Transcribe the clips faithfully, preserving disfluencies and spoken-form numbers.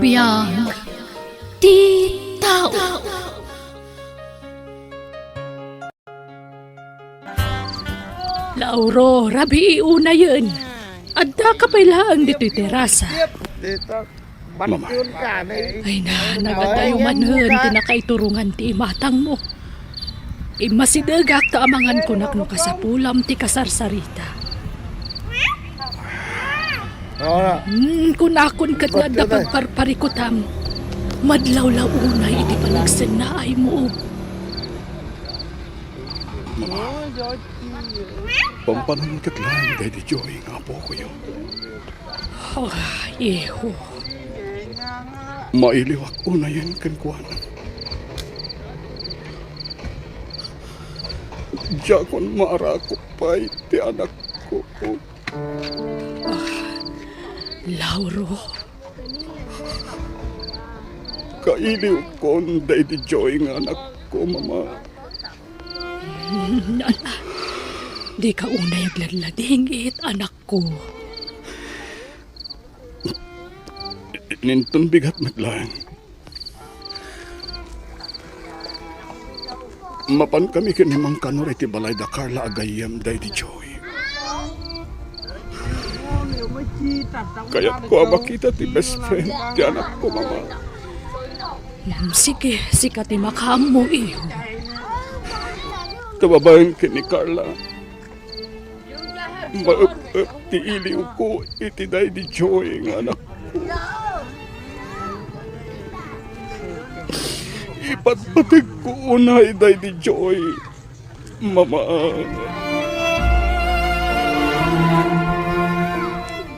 Biag ti tao. Lauro, rabii unayen. Addaka pay laeng ditoy terasa. Mama. Ay na, nagadayo manen ti nakaiturongan ti imatangmo. Immasidegak ta amangan kunak no kasapulam ti kasarsarita. Hmm, kunakon ket nga adda pagparparikutam. Madlawlaw unay iti panagsennaaymo. Mama, pampanan ket laeng daydi Joy nga apokoyo. Oh, iho. Mailiwak unayen kenkuana. Diakon maarakup pay ti anakko. Ah, Lauro. Kailiwkon daydi Joy nga anakko, Mama. Dika unay agladladingit, anakko. Inton bigat met laeng. Mapankami ken ni Mang Kanor iti balay da Carla a gayyem daydi Joy. Kayatko a makita ti best friend ti anakko, Mama. Hmm, sige, sika ti makaammo, iho. Ta babaen ken ni Carla, maep-ep ti iliwko iti daydi Joy nga anakko. Ipatpategko unay daydi Joy, Mama.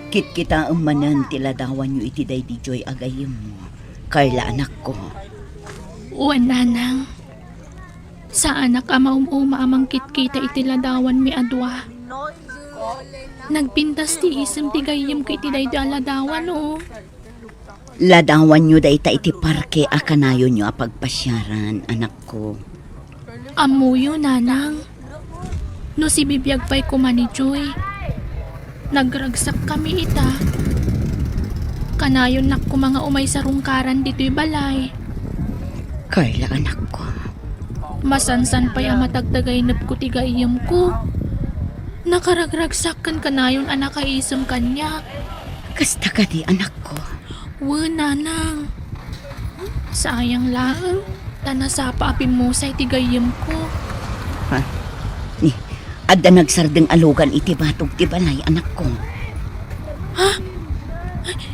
Kitkitaem manen ti ladawanyo iti daydi Joy a gayyemmo, Carla, anakko. Wen, nanang. Saanak a maum-uma a mangkitkita iti ladawanmi a dua. Nagpintas ti isem ti gayyemko iti daytoy a ladawan, o. Ladawanyo dayta iti parke a kanayonyo a pagpasiaran, anakko. Ammoyo, nanang. No sibibiag pay koma ni Joy, nagragsakkami ita. Kanayonnak koma nga umay sarungkaran ditoy balay. Carla, anakko. Masansan pay a matagtagainepko ti gayyemko. Nakaragragsak ken kanayon a nakaisem kaniak. Kasta kadi, anakko? Wen, nanang. Sayang laeng, ta nasapa a pimmusay ti gayyemko. Ha? Ni, adda nagsardeng a lugan iti batog ti balay, anakko. Ha?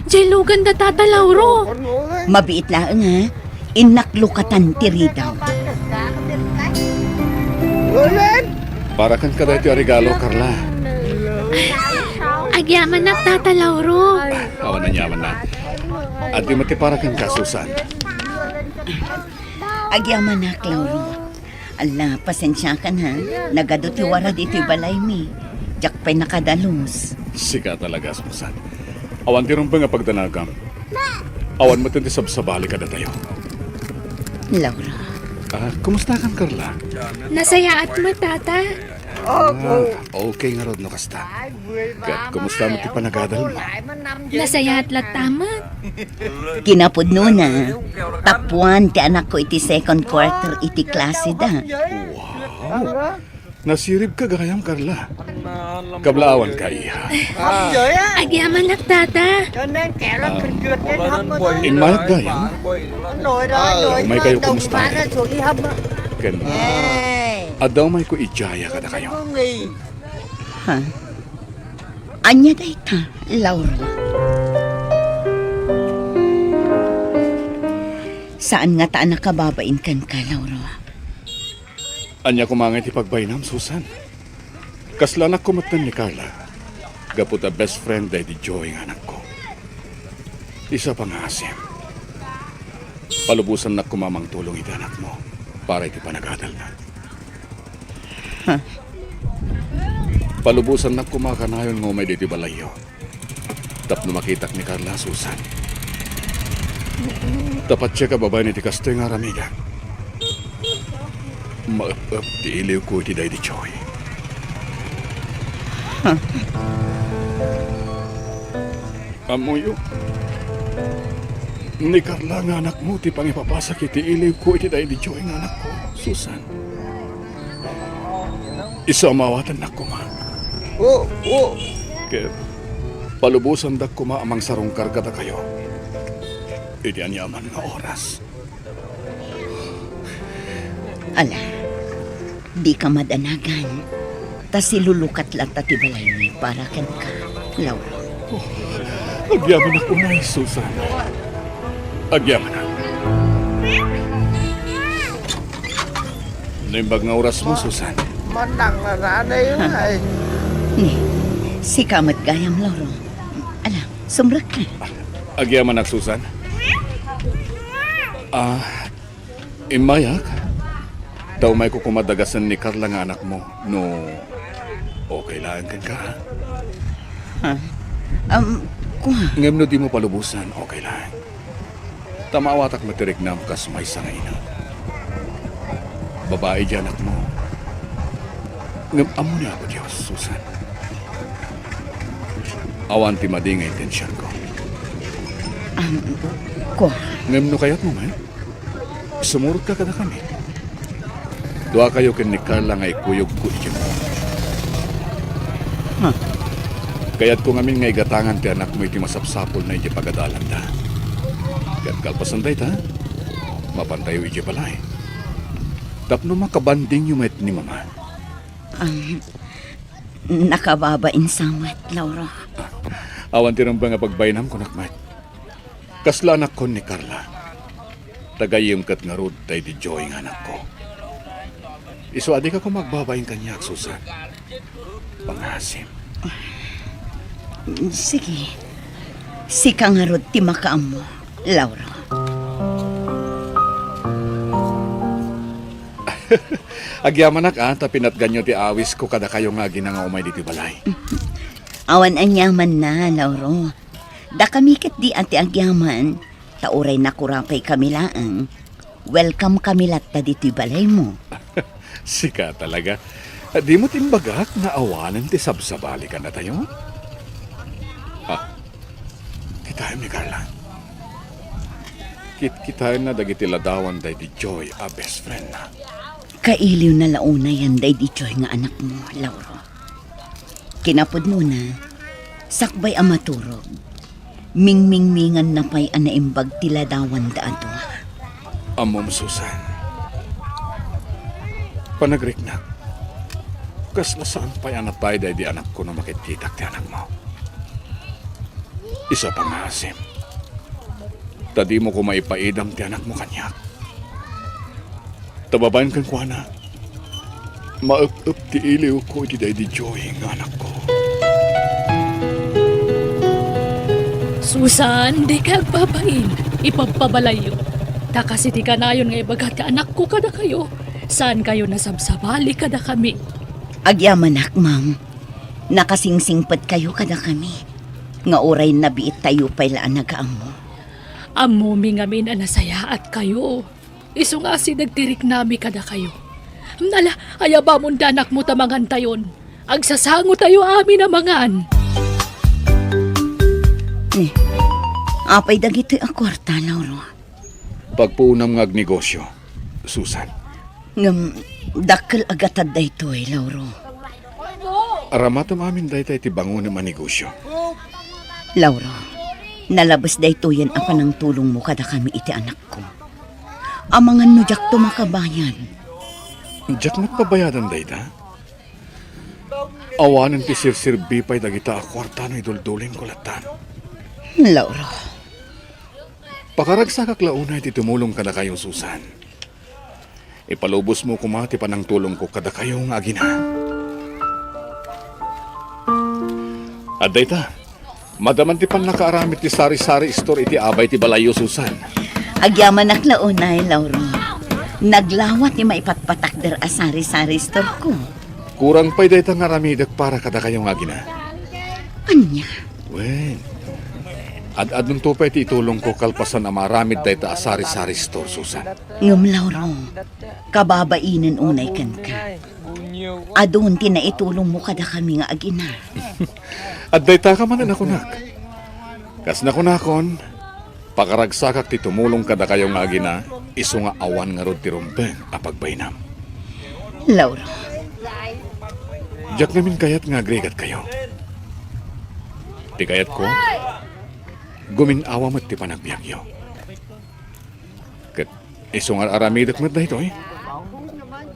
Diay lugan da Tata Lauro? Mabiit laeng, ha? Innak lukatan ti ridaw. Para kenka daytoy a regalo, Carla. Agyamanak, Tata Lauro. Awan aniamanna. Adda met ti para kenka, Susan. Agyamanak, Lauro. Ala, pasensiakan, ha. Nagadu ti wara ditoy balaymi. Diak pay nakadalus. Sika talaga, Susan. Awan ti rumbeng a pagdanagam. Awan met ti sabsabali kadatayo. Laura. Ah, kumustakan, Carla? Nasayaat met, Tata. Ah, okay ngarud no kasta. Ket kumusta met ti panagadalmo? Nasayaat latta met. Kinapudnona, tapuan ti anakko iti second quarter iti klaseda. Wow! Nasiribka gayam, Carla. Kablaawanka, iha. Agyamanak, Tata. Immayak gayam. Umaykayo kumusta? Ken adda umayko idiaya kadakayo. Ha? Ania dayta, Laura? Saan ngata a nakababain kenka, Laura? Ania koma ngay ti pagbainam, Susan? Kasla anakko metten ni Carla, gapu ta best friend daydi Joey nga anakko. Ti pangngaasim, palubosannak koma a mangtulong iti anakmo para iti panagadalna. Ha? Palubosannak koma kanayon nga umay ditoy balayyo tapno makitak ni Carla, Susan. Ta patse ka babaen iti kastoy nga aramidek, maep-ep ti iliwko iti daydi Joey. Ammoyo, Ni Carla nga anakmo ti pangipapasak iti iliwko iti daydi Joy nga anakko, Susan. Isu a maawatannak koma. Oh, oh. Ket palubosandak koma a mangsarungkar kadakayo iti aniaman nga oras. Ala, dika madanagan, ta silulukat latta ti balaymi para kenka, Lauro. Oh, agyamanak unay, Susan. Agyamanak. Naimbag nga orasmo, Susan. Manang nanay, ay. Ni, sika met gayam, Lauro. Ala, sumrekka. Agyamanak, Susan. Ah, immayak. Ta umayko koma dagasen ni Carla nga anakmo, no okay laeng kenka, ha? Ha? Um, kua. Ngem no dimo palubosan, okay laeng. Ta maawatak met ti riknam kas maysa nga ina. Babai ti anakmo. Ngem ammo ni Apo Dios, Susan. Awan ti madi nga intensionko. Um, kua. Ngem no kayatmo met, sumurotka kadakami. Duakayo ken ni Carla nga ikuyogko idiay mall. Huh. Kayatko ngamin nga igatangan ti anakmo iti masapsapulna idiay pagadalanda. Ket kalpasan dayta, mapantayo idiay balay. Tapno makabandingyo met ni Mama. Um, nakababain sa met, Lauro. Awan ti rumbeng a pagbainam, kunak met. Kasla anakkon ni Carla. Tagayem ket ngarud daydi Joy nga anakko. Isu a dika koma agbabain kaniak, Susan. Pangaasim. Sige. Sika ngarud ti makaammo, Lauro. Agyamanak, a, ta pinatganyo ti awisko kadakayo nga agina nga umay ditoy balay. Awan aniamanna, Lauro. Dakami ketdi a ti agyaman, ta uray nakurapay kami laeng, welcome kami latta ditoy balaymo. Sika talaga. Dimo timbagak nga awanen ti sabsabali kadatayo? Ha? Kitaem ni Carla. Kitkitaenna dagiti ladawan daydi Joy a best friendna. Kailiwna la unayen daydi Joy nga anakmo, Lauro. Kinapudnona, sakbay a maturog, mingmingminganna pay a naimbag ti ladawanda a dua. Ammom, Susan, panagriknak, kasla saan pay a natay daydi anakko no makitkitak ti anakmo. Isu a pangaasim, ta dimo koma ipaidam ti anakmo kaniak. Ta babaen kenkuana, maep-ep ti iliwko iti daydi Joy nga anakko. Susan, dika agbabain. Ipabpabalayyo. Ta kas iti kanayon nga ibaga ti anakko kadakayo, saankayo nasabsabali kadakami. Agyamanak, ma'am. Nakasingsingpetkayo kadakami, nga uray nabiittayo pay la a nagaammo. Ammomi ngamin a nasayaatkayo. Isu nga asideg ti riknami kadakayo. Ala, ayabamon ti anakmo ta mangantayon. Agsasangotayo amin a mangan. Ni, apay dagitoy a kuarta, Lauro? Pagpuonam nga agnegosio, Susan. Ngem, dakkel a gatad daytoy, Lauro. Aramatem amin dayta iti bangonem a negosio. Lauro, nalabes daytoyen a panangtulongmo kadakami iti anakko. Amangan no diakto makabayad. Diak met pabayadan dayta? Awanen ti serserbi pay dagita a kuarta no iduldulinko lattan. Lauro. Pakaragsakak la unay ti tumulong kadakayo, Susan. Ipalubosmo koma ti panangtulongko kadakayo nga agina. Adda ita, madama ti pannakaaramid ti sari-sari store iti abay ti balayyo, Susan. Agyamanak la unay, Lauro. Naglawa ti maipatpatakder a sari-sari store ko. Kurang pay dayta nga aramidek para kadakayo nga agina. Ania? Wen, ad-adunto pay ti itulongko kalpasan a maaramid dayta a sari-sari store, Susan. Ngem, Lauro, kababainen unay kenka. Adun ti naitulongmo kadakami nga agina. Adda ita ka manen a kunak. Kas nakunakon, Pakaragsakak ti tumulong kadakayo nga agina, isu nga awan ngarud ti rumbeng a pagbainam. Lauro. Diak ngamin kayat nga agrigatkayo. Ti kayatko, gumin-awa met ti panagbiagyo. Ket isu nga ar-aramidek met daytoy,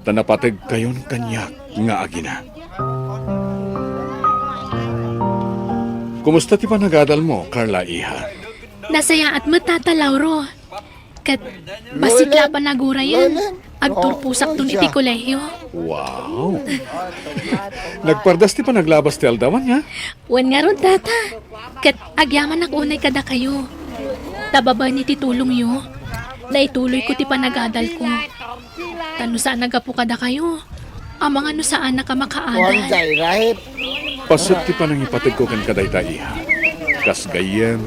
ta napategkayon kaniak nga agina. Kumusta ti panagadalmo, Carla, iha? Nasayaat met, Tata Lauro. Ket bassit la a panagurayen, agturposakton iti kolehio. Wow! Nagpardas ti panaglabas ti aldaw, ania? Wen ngarud, Tata. Ket agyamanak unay kadakayo. Ta babaen iti tulongyo, naituloyko ti panagadalko. Ta no saan a gapu kadakayo, amangan no saanak a makaadal. Paset ti panangipategko kenka dayta, iha. Kas gayyem,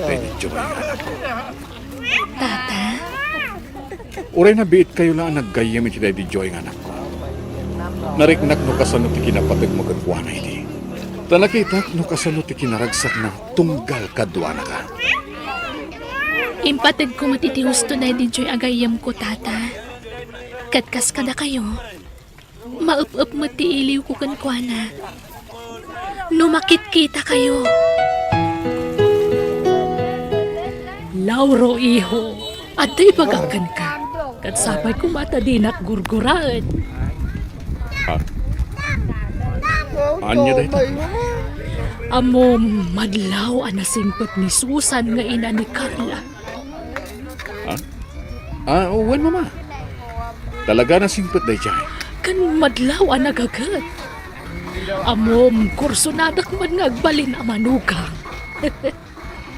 daydi Joy nga anakko. Tata? Uray nabiitkayo la a naggayyem iti daydi Joy nga anakko, nariknak no kasano ti kinapategmo kenkuana idi. Ta nakitak no kasano ti kinaragsakna tunggal kaduanaka. Impategko met iti husto daydi Joy a gayyemko, Tata. Ket kas kadakayo, maep-ep met ti iliwko kenkuana no makitkitakayo. Lauro, iho, adda ibagak kenka. Ket sapay koma ta dinak gurguraen. Ha? Ania dayta? Ammom, madlaw a nasingpet ni Susan nga ina ni Carla. Ha? Ah, wen, Mama. Talaga nasingpet daydiay. Ken madlaw a nagaget. Ammom, kursonadak man nga agbalin a manugang.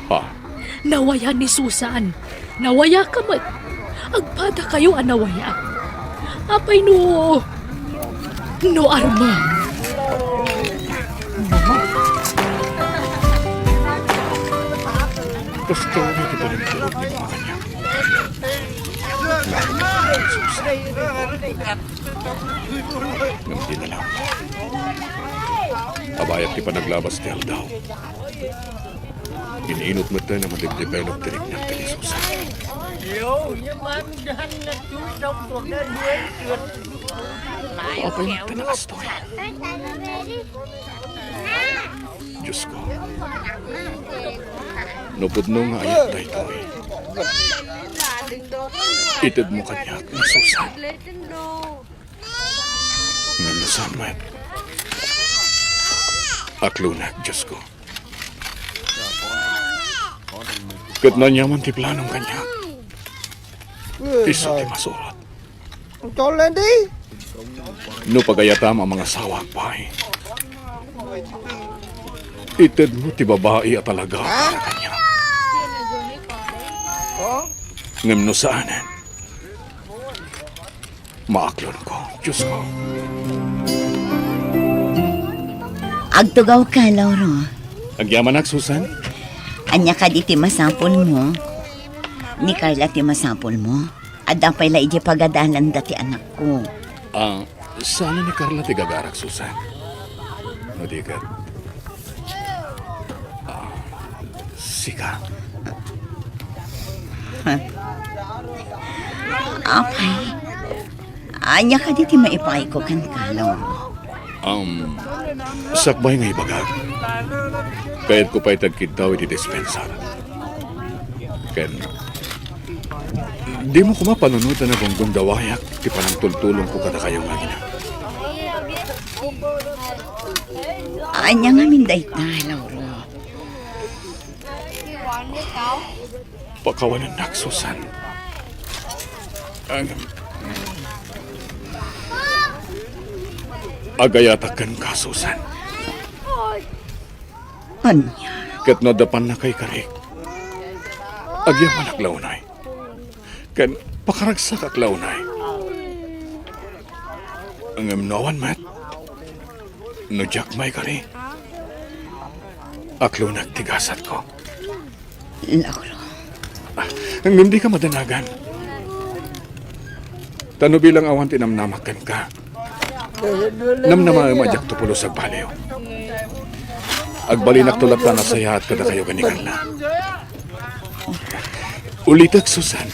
Ha? Nawaya ni Susan. Nawayaka met. Agpadakayo a nawaya. Apay no, no Arma? Basta iti panagturog ni Mama kaniak. Ngem di na lang. Abayat ti panaglabas ti aldaw. Ininut met tayo na madibdibenok ti riknak ti Susan. Apay met tayo nakastoy. Diyos ko, no pudno nga ayat daytoy, itedmo kaniak ni Susan. Ngem no saan met, aklonak, Diyos ko. Ket no ania man ti planom kaniak, isu ti masurat. Tol, Andy? No pagayatam a mangasawaak pay, itedmo ti babai a talaga para kaniak. Oh? Ngem no saanen, maaklonko, Diyos ko. Agtugawka, Lauro. Agyamanak, Susan. Ania kadi ti masapulmo? Ni Carla ti masapulmo? Adda pay la idiay pagadalanda ti anakko. Ah, saan ni Carla ti gagarak, Susan? No di ket, ah, sika. Apay, ania kadi ti maipayko kenka, Lauro? Um, sakbay nga ibagak, kayatko pay ti agkiddaw iti dispensar. Ken, dimo koma panunoten a gunggundawayak ti panangtultulongko kadakayo nga agina. Ania ngamin dayta, Lauro? Pakawanennak, Susan. Ang, agayatak kenka, Susan. Ania? Ket no adda pannakaikarik, agyamanak la unay. Ken pakaragsakak la unay. Ngem no awan met, no diak maikari, aklonak ti gasatko. Lauro. Ah, ngem dika madanagan. Ta no bilang awan ti namnamak kenka, namnamaem a diakto pulos agbaliw. Agbalinakto latta a nasayaat kadakayo ken ni Carla. Ulitek, Susan.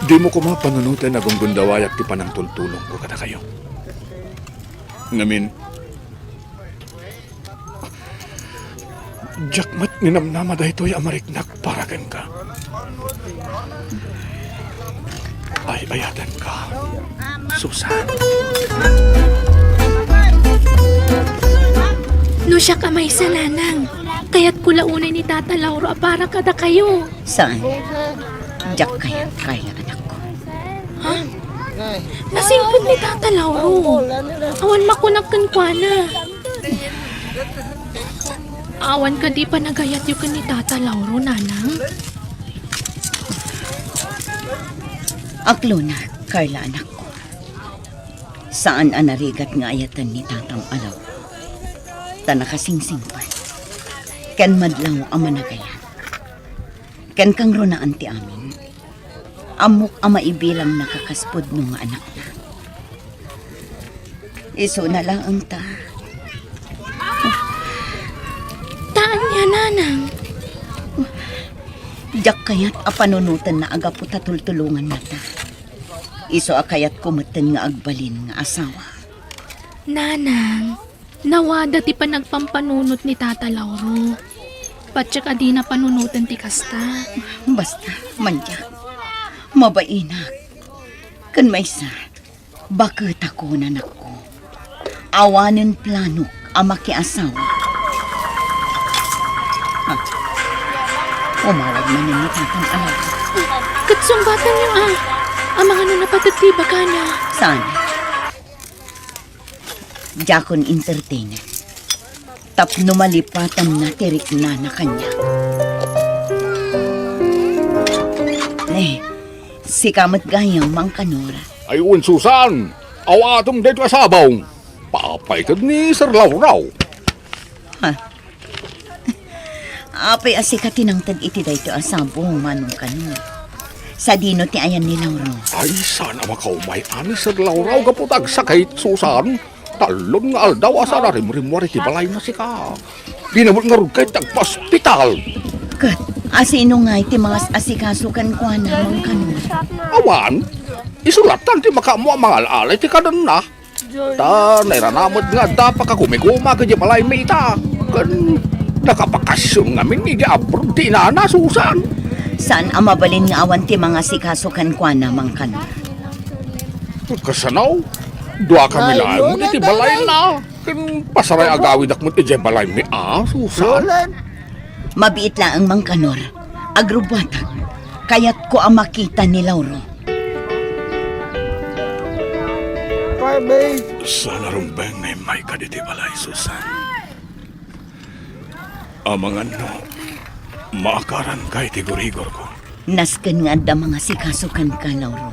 Dimo koma panunoten a gunggundawayak ti panangtultulongko kadakayo. Ngamin, diak met ninamnama daytoy a mariknak para kenka. Ay-ayatenka, Susan. No siak a maysa, nanang, kayatko la unay ni Tata Lauro a para kadakayo. Saan? Diak kayat, Carla, anakko. Ha? Nasimpog ni Tata Lauro. Awan makunak kenkuana. Awan kadi panagayatyo ken ni Tata Lauro, nanang? Aklona, Carla, anakko. Saan a narigat nga ayaten ni Tatam a Lauro. Ta nakasingsingpet ken madlaw a managayat. Ken kangrunaan ti amin, ammok a maibilangna kas pudno nga anakna. Isuna laeng ta. Ta ania, nanang? Diak kayat a panunotenna a gapu ta tultulongannata. Isu a kayatko metten nga agbalin nga asawa. Nanang, nawada ti panagpampanunot ni Tata Lauro. Patiek a dina panunoten ti kasta. Basta, mandiak. Mabainak. Ken maysa, baketakon, anakko. Awanen planok a makiasawa. Ha? Umawag manen ni Tatang Alaw. Ket sungbatanyo, a. Amangan no napatek ti ibagana. Saan? Diakon entertainen. Tapno malipatanna ti riknana kaniak. Ne, sika met gayam, Mangkanor. Ay, wen, Susan, awatem daytoy a sabong. Paapay ket ni Sir Lauraw. Ha? Apay a sika ti nangted iti daytoy a sabong, Manong Kanor? Sadino ti ayan ni Lauro? Ay, saan a makaumay-an ni Sir Lauraw gapu ta agsakit, Susan. Tallo nga aldaw a saan a rimrimmuar iti balayna sika. Dina met ngarud kayat ti agpaospital. Ket asino ngay ti mangas-asikaso kenkuana, Mangkanor? Awan. Isu lattan ti makaammo a mangal-ala iti kadenna. Ta nairana met nga adda pakakumikuma iti balaymi ita. Ken nakabakasyon ngamin iti abroad ti inana, Susan. Saan a mabalin nga awan ti mangasikaso kenkuana, Mangkanor? Kasano? Dua kami laeng iti balayna. Ken pasaray agawidak met idiay balaymi a, Susan. Mabiit laeng, Mangkanor. Agrubbuatak. Kayatko a makita ni Lauro. Saan a rumbeng nga immayka ditoy balay, Susan. Amangan no maakaranka iti gurigorko. Nasken nga adda mangasikaso kenka, Lauro.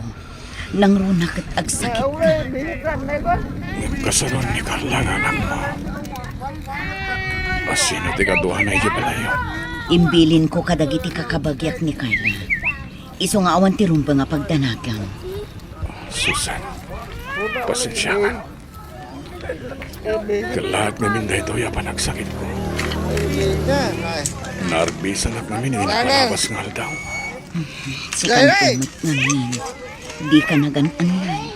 Nangruna ket agsakitka. Ngem kasano ni Carla nga anakmo? Asino ti kaduana iti balayyo? Imbilinko kadagiti kakabagiak ni Carla. Isu nga awan ti rumbeng a pagdanagam. Susan, pasensiakan. Kellaat ngamin daytoy a panagsakitko. Naarbisanak ngamin iti nakalabas nga aldaw. Sika met ngamin, dika nagan-annan.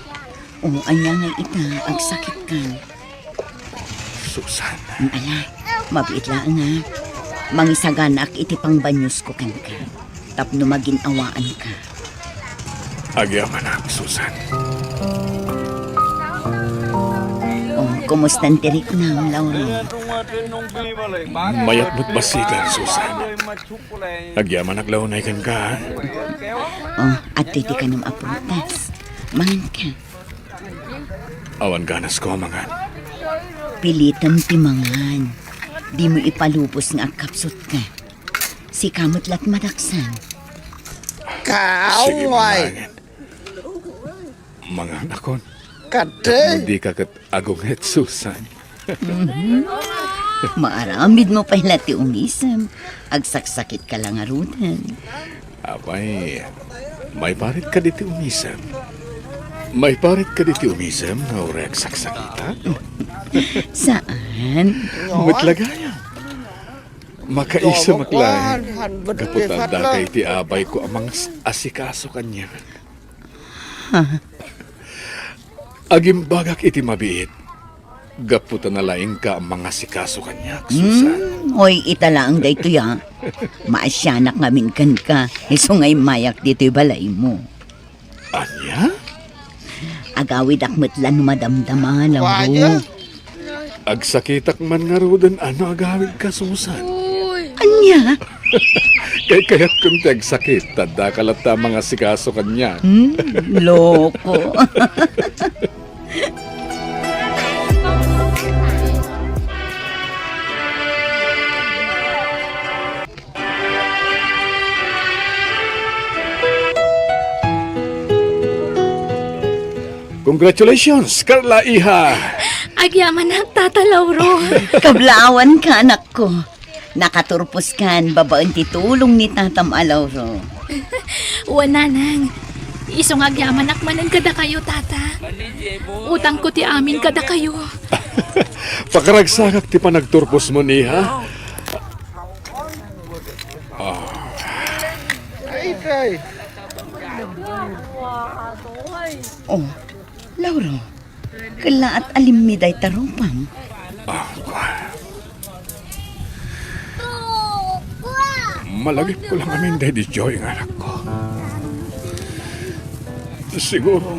O, ania ngay ita, agsakitkan? Susan. Ala, mabiit laeng, a. Mangisaganaak iti pangbanyusko kenka tapno magin-awaanka. Agyamanak, Susan. O, kumustan ti riknam, Lauro? Mayat met bassit, Susan. Agyamanak la unay kenka, a. O, adtoy ti kanem a prutas. Manganka. Awan ganasko a mangan. Pilitem ti mangan. Dimo ipalubos nga agkapsutka. Sika met la ti madaksan. Sige, mangan. Manganakon. Kadi. Tapno dika ket agunget, Susan. Mhm. Maaramidmo pay la ti umisem. Agsaksakitka la ngaruden. Apay, maiparit kadi ti umisem? Maiparit kadi ti umisem nga uray agsaksakitak? Saan? Met la gayam. Makaisamak laeng. Gapu ta dakay ti abayko a mangas-asikaso kaniak. Ha? Agimbagak iti mabiit. Gapu ta nalaingka a mangasikaso kaniak, Susan. Hmm, oy, ita laeng daytoy, a. Maasianak ngamin kenka, isu nga immayak ditoy balaymo. Ania? Agawidak met la no madamdama, Lauro. Agsakitak man ngaruden a no agawidka, Susan. Ania? Kaykayatkon ti agsakit, ta daka latta a mangasikaso kaniak. Hmm, loko. Congratulations, Carla, iha! Agyamanak, Tata Lauro. Kablaawanka, anakko. Nakaturposkan babaen ti tulong ni tatam a Lauro. Wen, nanang. Isu nga agyamanak manen kadakayo, tata. Utangko ti amin kadakayo. Pakaragsakak ti panagturposmo, iha. Ah. Ay, kay. Oh, Lauro, kellaat a limmi dayta rupam. Ah, malagipko la ngamin daydi Joy nga anakko. Siguro,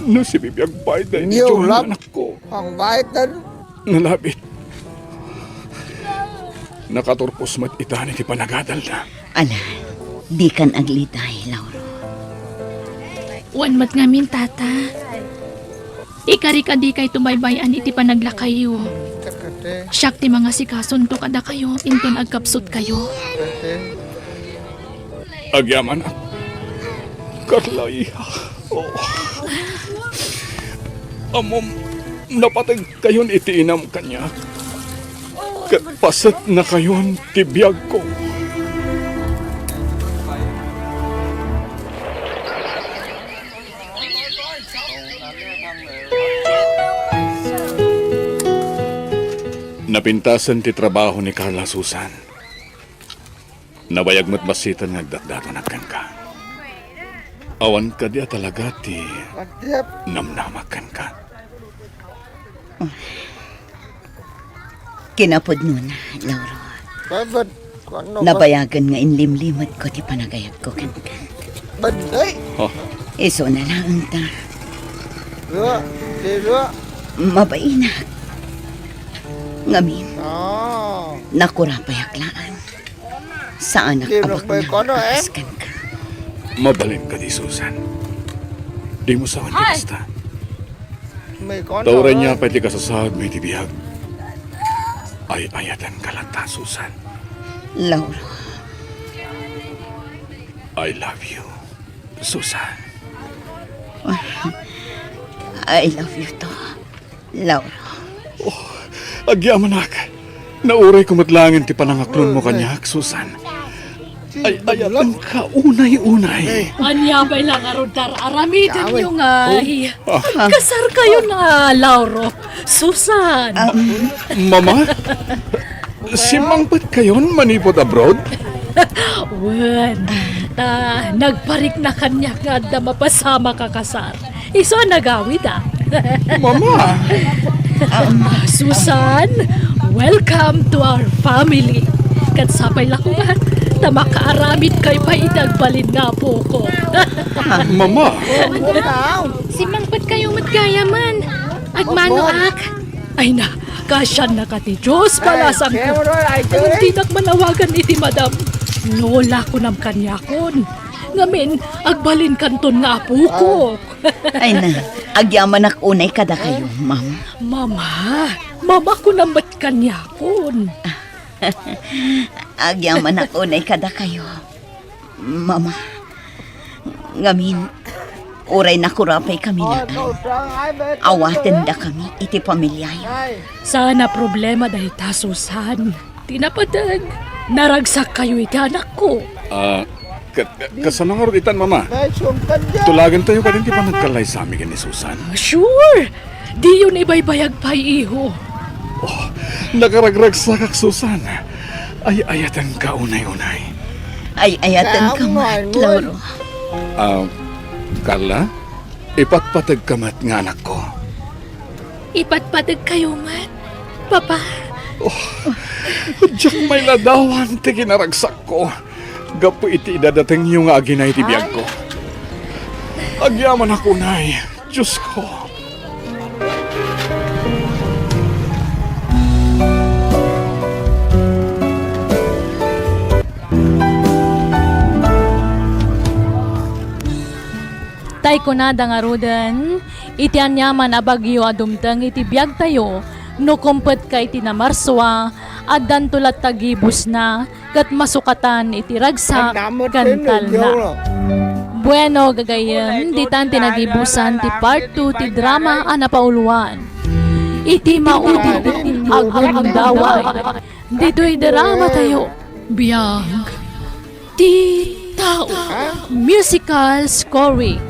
no sibibiag pay daydi Joy nga anakko. Ang bait na. Nalabit. Nakaturpos met ita iti panagadalna. Ala, dikan aglitay, Lauro. Wen met ngamin, tata. Ikarik a dikayto baybay-an iti panaglakayo. Siak ti mangasikasunto kadakayo inton agkapsutkayo. Agyamanak, Carla, iha. Oh. Ammom, napateg kayon iti inam kaniak, ket pasetnakayon ti biagko. Napintasen ti trabaho ni Carla, Susan. Nabayag met bassiten nga agdatdatonak kenka. Awan kadi a talaga ti namnamak kenka. Kinapudnona, Lauro. Nabayagen nga inlimlimetko ti panagayatko kenka. Banday! Huh? Isuna laeng ta. Dua, dua. Mabainak. Ngamin, nakurapayak laeng. Saanak a baknang a kas kenka. Mabalin kadi, Susan. Dimo saan ti kasta. Ta uray nia pay ti kasasaadmo iti biag, ay-ayatenka latta, Susan. Lauro. I love you, Susan. I love you too. Lauro. Oh, agyamanak. Naurayko met laengen ti panangaklonmo kaniak, Susan. Ay-ayatenka unay-unay. Ania pay la ngarud ti ar-aramidenyo ngay? Kasarkayo na, Lauro. Susan. Mama? Simmangpetkayon manipud abroad? Wen, ta nagparikna kaniak nga adda mapasamak a kasar. Isu a nagawid, a. Mama! Ah, Susan, welcome to our family. Ket sapay la koma, ta makaaramidkayo pay iti agbalin nga apoko. Mama! Simmangpetkayo met gayamen. Agmanoak. Ay na, kasiannaka ti Dios, balasangko. Ngem dinak man awagan iti madam. Lola kunam kaniakon. Ngamin, agbalinkanton nga apokok. Ay na, agyamanak unay kadakayo, ma'am. Mama, mama kunam met kaniakon. Agyamanak unay kadakayo. Mama, ngamin, uray nakurapaykami laeng, awatendakami iti pamiliayo. Saan a problema dayta, Susan. Ti napateg, naragsakkayo iti anakko. Ah, ka-, ka-, kasano ngarud itan, Mama? Tulagentayo kadin ti panagkallaysami ken ni Susan. Sure! Diyon ibaybayag pay, iho. Oh, nakaragragsakak, Susan. Ay-ayatenka unay-unay. Ay-ayatenka met, Lauro. Ah, Carla, ipatpategka met nga anakko. Ipatpategkayo met, Papa. Oh, diak mailadawan ti kinaragsakko gapu iti idadatengyo nga agina iti biagko. Agyamanak unay, Diosko. Tay kunada ngaruden, iti aniaman a bagyo a dumteng iti biagtayo, no kumpetka iti namarsua, addanto latta gibusna, ket masukatan iti ragsak ken talna. Bueno, gagayyem, ditan ti nagibusan ti part two ti drama a napauluan iti maudi a gundaway. Ditoy drama tayo, Biag ti Tao. Musical scoring,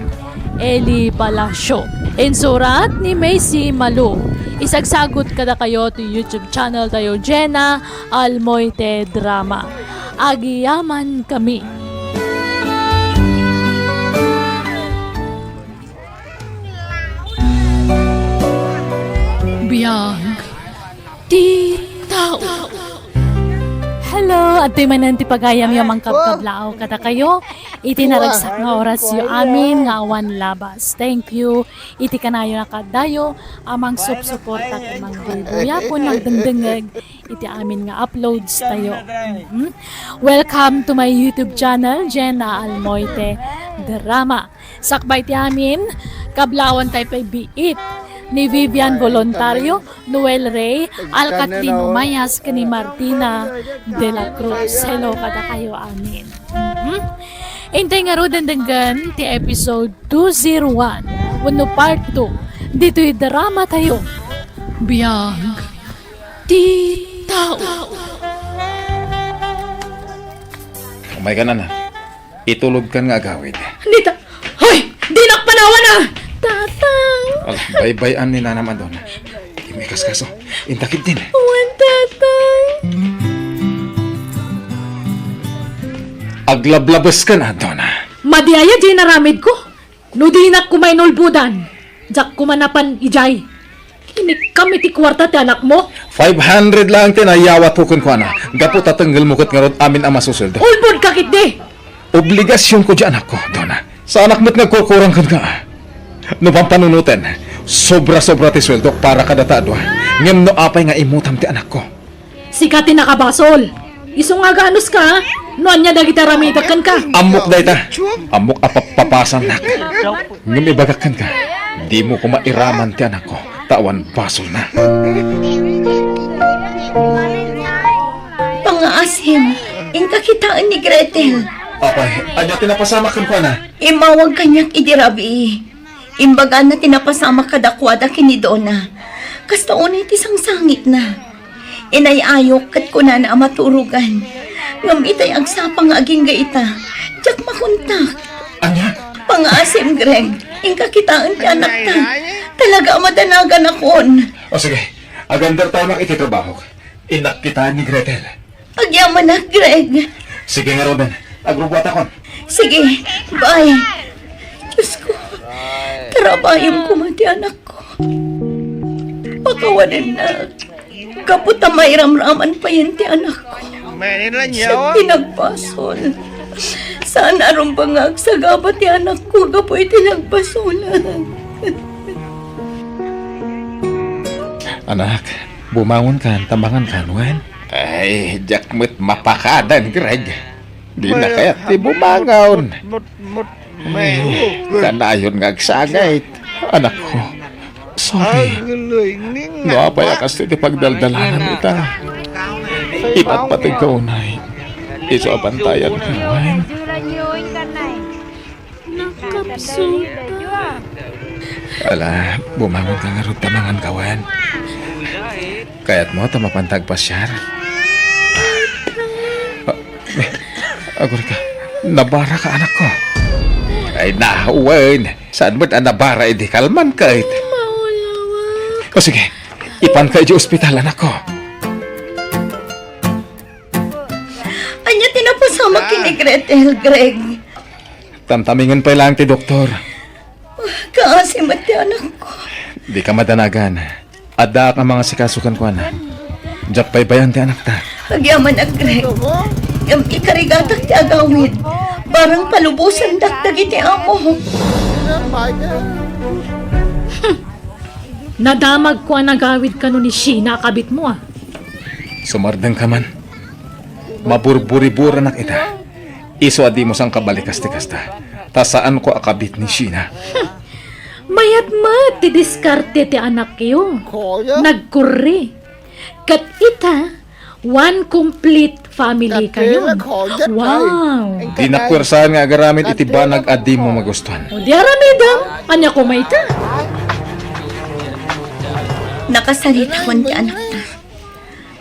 Eli Palacio. Insurat ni Macy Malug. Isagsagut kadakayo ti YouTube channel tayo, Jenna Almoite Drama. Agyamankami. Biag ti Tao. Hello, adtoy manen ti pagayamyo a mangkabkablaaw kadakayo iti naragsak nga orasyo amin nga awan labas. Thank you iti kanayon a kaadayo a mangsupsuporta ken mangbuybuya ken mangdengdengngeg iti amin nga uploads tayo. Mhm. Welcome to my YouTube channel, Jenna Almoite Drama. Sakbay ti amin, kablaawantay pay biit ni Vivian Voluntario, Noel Rey, Alcatlin Umayas, ken ni Martina de la Cruz. Hello kadakayo amin. Mhm. Intay ngaruden denggen ti episode two zero one wenno part two ditoy drama tayo, Biag ti Tao. Umayka, Nana. Itulodkan nga agawid. Dita. Hoy! Dinak panawan a! Tatang! Ala, baybay-an ni Nanam a Dona. Dimo ikaskaso. Inta ketdin. Wen, Tatang. Aglablabeskan a, Dona. Madi aya diay inaramidko. No dinak koma inulbodan, diak koma napan idiay. Inikkam iti kuarta ti anakmo? Five hundred laeng ti nayawatko kenkuana, gapu ta tengngel mo ket ngarud amin a masusueldo. Ulbodka ketdi! Obligasionko diay anakko, Dona. Saanak met nga agkurkurang kenka. No pampanunoten, sobra-sobra ti sueldok para kadata a dua. Ngem no apay nga imutam ti anakko? Sika ti nakabasol. Isu nga aganuska, no ania dagiti aramidek kenka? Ammok dayta. Ammok a pappapasannak. Ngem ibagak kenka, dimo koma iraman ti anakko, ta awan basolna. Pangaasim, inka kitaen ni Gretel. Apay, ania ti napasamak kenkuana? Immawag kaniak idi rabii. Imbagana ti napasamak kadakuada ken ni Dona. Kasta unay ti sangsangitna. Inay-ayok ket kunana a maturogan. Ngem itay agsapa nga agingga ita, diak makontak. Ania? Pangaasim, Greg. Inka kitaen ti anakta. Talaga a madanaganakon. O sige, agandar tayo iti trabahok. Innak kitaen ni Gretel. Agyamanak, Greg. Sige ngaruden, agrubuatakon. Sige, bye. Diosko, tarabayem koma ti anakko. Pakawanennak. Gapu ta mairamraman payen ti anakko. Saan ti nagbasol? Saan a rumbeng nga agsagaba ti anakko gapu iti nagbasolan? Anak, bumangonkan ta mangankan wen? Ay, diak met mapakadan, Greg. Dina kayat ti bumangon. Ay, kanayon nga agsangit. Anakko, sorry. No apay a kastoy ti pagdaldalanam ita, ipatpategka unay. Isu a bantayan ka wen. Nakapsuta. Ala, bumangon ka ngarud ta mangan ka wen. Kayatmo ta mapanta agpasiar? Ah, eh, agurika, nabara ka, anakko. Ay, na, wen. Saan met a nabara idi kalman ka, eh? Maulawa. O, sige. Ipanka idiay ospital, anakko. Ania ti napasamak ken ni Gretel, Greg? Tamtamingen pay laeng ti doktor. Kaasi met ti anakko. Dika madanagan. Addaak a mangasikaso kenkuana. Diak pay bay-an ti anakta. Agyamanak, Greg. Ngem ikarigatak ti agawid. Barang palubosandak dagiti amo. Nadamagko a nagawid kano ni Sheena a kabitmo, a. Sumardengka man. Maburburiburanak ita. Isu a dimo sangkabalikas ti kasta, ta saanko a kabit ni Sheena. Mayat met ti diskarte ti anakyo. Nagkurri. Ket ita, one complete family kayo. Wow! Dinak puersaen nga agaramid iti banag a dimo magustuan. O, di aramidem. Ania koma ita? Nakasaritakon ti anakta.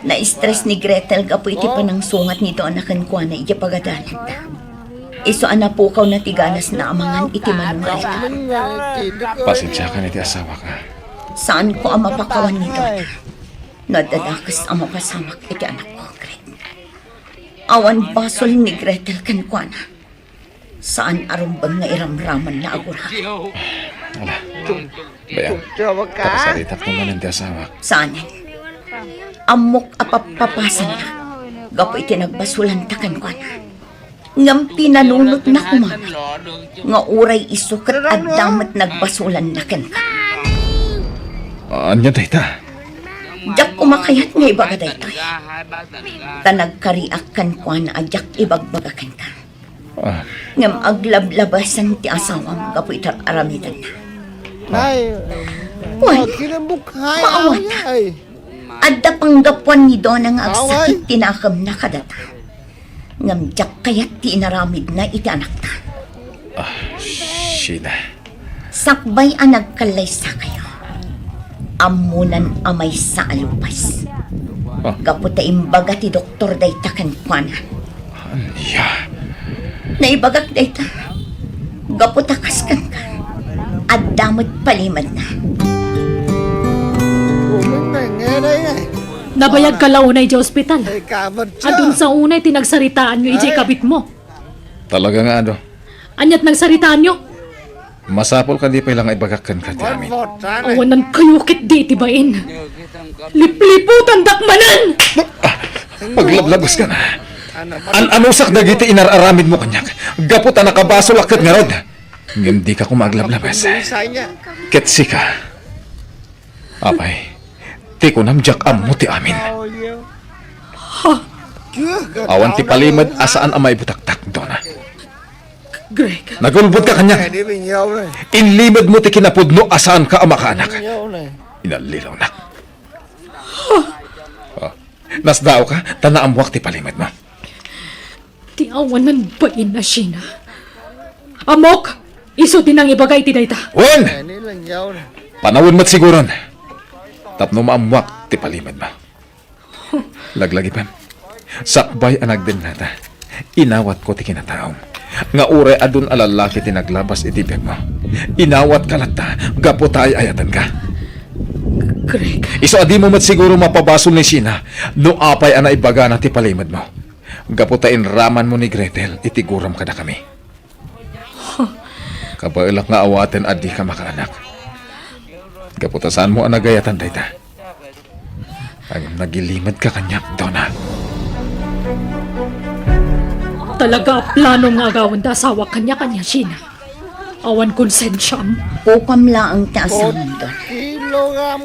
Na-stress ni Gretel gapu iti panangsungat ni Donna kenkuana idiay pagadalanna. Isu a napukawna ti ganasna a mangan iti mano nga aldaw. Pasensiakan iti asawak, a. Saanko a mapakawan ni Donna no adda dakes a mapasamak iti anakko, Greg. Awan basol ni Gretel kenkuana. Saan a rumbeng nga iramramanna a guraem. Ala, bay-am, pakasaritak manen ti asawak. Saanen. Ammok a pappapasennak gapu iti nagbasolanta kenkuana. Ngem pinanunotna koma met nga uray isu ket adda met nagbasolanna kenka. Ania dayta? Diak koma kayat nga ibaga daytoy. Ta nagkariak kenkuana a diak ibagbaga kenka. Ah. Ngem aglablabesen ti asawam gapu iti ar-aramidenna. Ay, wen, maawata. Adda panggapuan ni Donna nga agsakit ti nakemna kadata. Ngem diak kayat ti inaramidna iti anakta. Ah, Sheena. Sakbay a nagkallaysakayo, ammonan a maysa a lupes. Ah. Gapu ta imbaga ti doktor dayta kenkuana. Ania? Naibagak dayta. Gapu ta kas kenka, adda met palimedna. Nabayagka la unay idiay ospital. Adun sa unay ti nagsaritaanyo idiay kabitmo. Talaga nga adu. Aniat nagsaritaanyo? Masapul kadi pay la nga ibagak kenka ti amin. Awanan kayo ketdi iti bain. Lipliputandak manen! Ah, aglablabes ka na. An-anusak dagiti inar-aramidmo kaniak. Gapu ta nakabasolak ket ngarud. Ngem dika koma aglablabes. Ket sika, apay, ti kunam diak ammo ti amin. Ha? Awan ti palimed a saan a maibutaktak, Donna. Greg. Nagulbodka kaniak. Inlimedmo ti kinapudno a saanka a makaanak. Inallilawnak. Ah, nasdaawka, ta naammoak ti palimedmo. Ti awanan bain a Sheena. Ammok, isu ti nangibaga iti dayta. Wen! Panawen met siguron. Tapno maammoak ti palimedmo. Laglagipen, sakbay a nagdennata, inawatko ti kinataom. Nga uray adun a lallaki ti naglabas iti biagmo, inawatka latta gapu ta ay-ayatenka. Greg. Isu a dimo met siguro mapabasol ni Sheena no apay a naibagana ti palimedmo. Gapu ta inramanmo ni Gretel iti guram kadakami. Kabaelak nga awaten a dika makaanak. Gapu ta saanmo a nagayatan dayta. Ngem nagilimedka kaniak, Donna. Talaga a planom nga agawenda a asawa kaniak, ania, Sheena? Awan konsensiam. Ukam laeng ti asawam, Donna.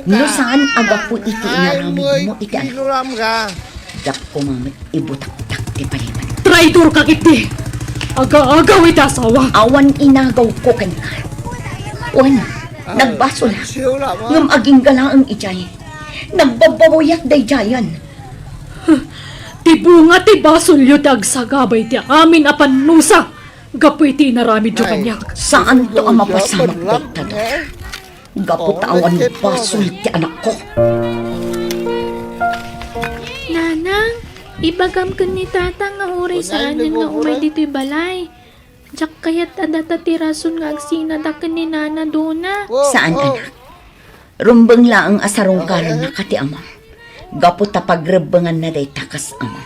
No saan a gapu iti inaramidmo iti anak. Diak koma met ibutaktak ti palimed. Traidorka ketdi! Aga-agaw iti asawa! Awan inagawko kenka. Wen, nagbasolak. Ngem agingga laeng idiay. Nagbabbabawiak daydiayen. Ti bunga ti basolyo ti agsagaba iti amin a pannusa gapu iti inaramidyo kaniak. Saanto a mapasamak dayta, Donna. Gapu ta awan basol ti anakko. Nanang, ibagam ken ni Tata nga uray saanen nga umay ditoy balay. Diak kayat a data ti rason nga agsinadak ken ni Nana, Donna. Saan, anak. Rumbeng laeng a sarungkaranna ka ti amam, gapu ta pagrebbenganna dayta kas amam.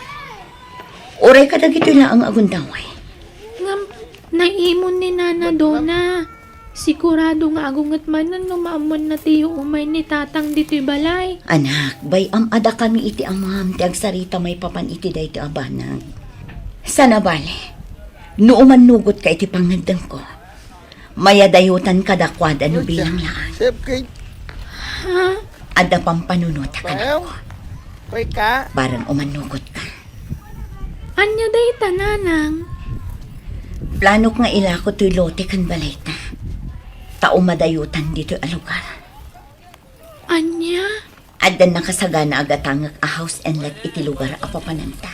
Uray kadagitoy laeng a gundaway. Ngem naimon ni Nana Dona. Sigurado nga agunget manen no maammoanna ti umay ni Tatang ditoy balay. Anak, bay-am a dakami iti amam ti agsarita maipapan iti daytoy a banag. Sana bale, no umannugotka iti pangngeddengko, mayadayotan kadakuada no bilang laeng. Ha? Adda pampanunota kadakuada. Bareng umannugotka. Ania dayta, Nanang? Planok nga ilako toy lote ken balayta, ta umadayotan ditoy a lugar. Ania? Adda nakasagana a gatangek a house and lot iti lugar a papananta.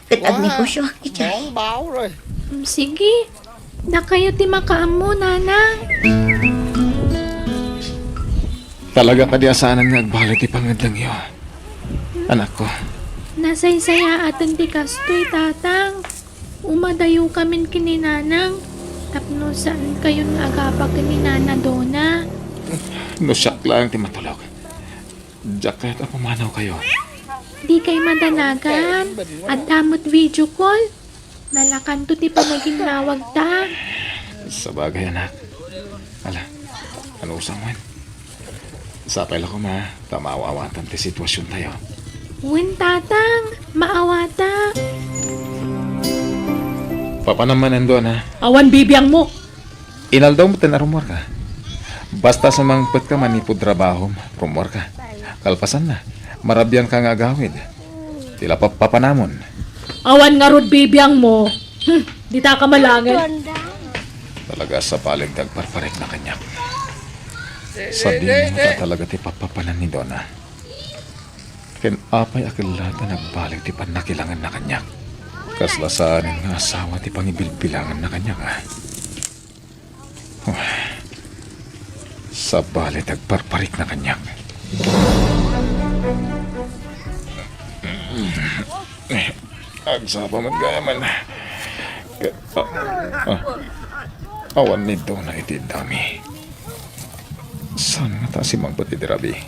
Ket agnegosioak idiay. Mm, sige. Dakayo ti makaammo, Nanang. Talaga kadi a saanen nga agbaliw ti pangngeddengyo, anakko? Nasaysayaaten ti kastoy, Tatang. Umadayokamin ken ni Nanang tapno saankayon nga agapa ken ni Nana Dona. No siak laeng ti matulog, diak kayat a pumanawkayo. Dikay madanagan. Adda met video call. Nalakanto ti panaginnawagta. Sabagay, anak. Ala, anusam wen? Sapay la koma, ta maawatan ti situasiontayo. Wen, Tatang, maawata. Papanam manen, Dona? Awan bibiangmo. Inaldaw metten a rummuarka. Basta sumangpetka manipud trabahom, rummuarka. Kalpasanna, marabianka nga agawid. Ti la pap-, papanamon. Awan ngarud bibiangmo. Hmm, dita ka malangen. Talaga, sabali ti agparparikna kaniak. Sadino ta talaga ti papapanan ni Dona. Ken apay a kella ta nagbaliw ti pannakilangenna kaniak? Kasla saanen nga asawa ti pangibilbilanganna kaniak, a? Sabali ti agparparikna kaniak. Agsapa met gayamen. Ka-, ah, ah. Awan ni Dona iti iddami. Saan ngata a simangpet iti rabii?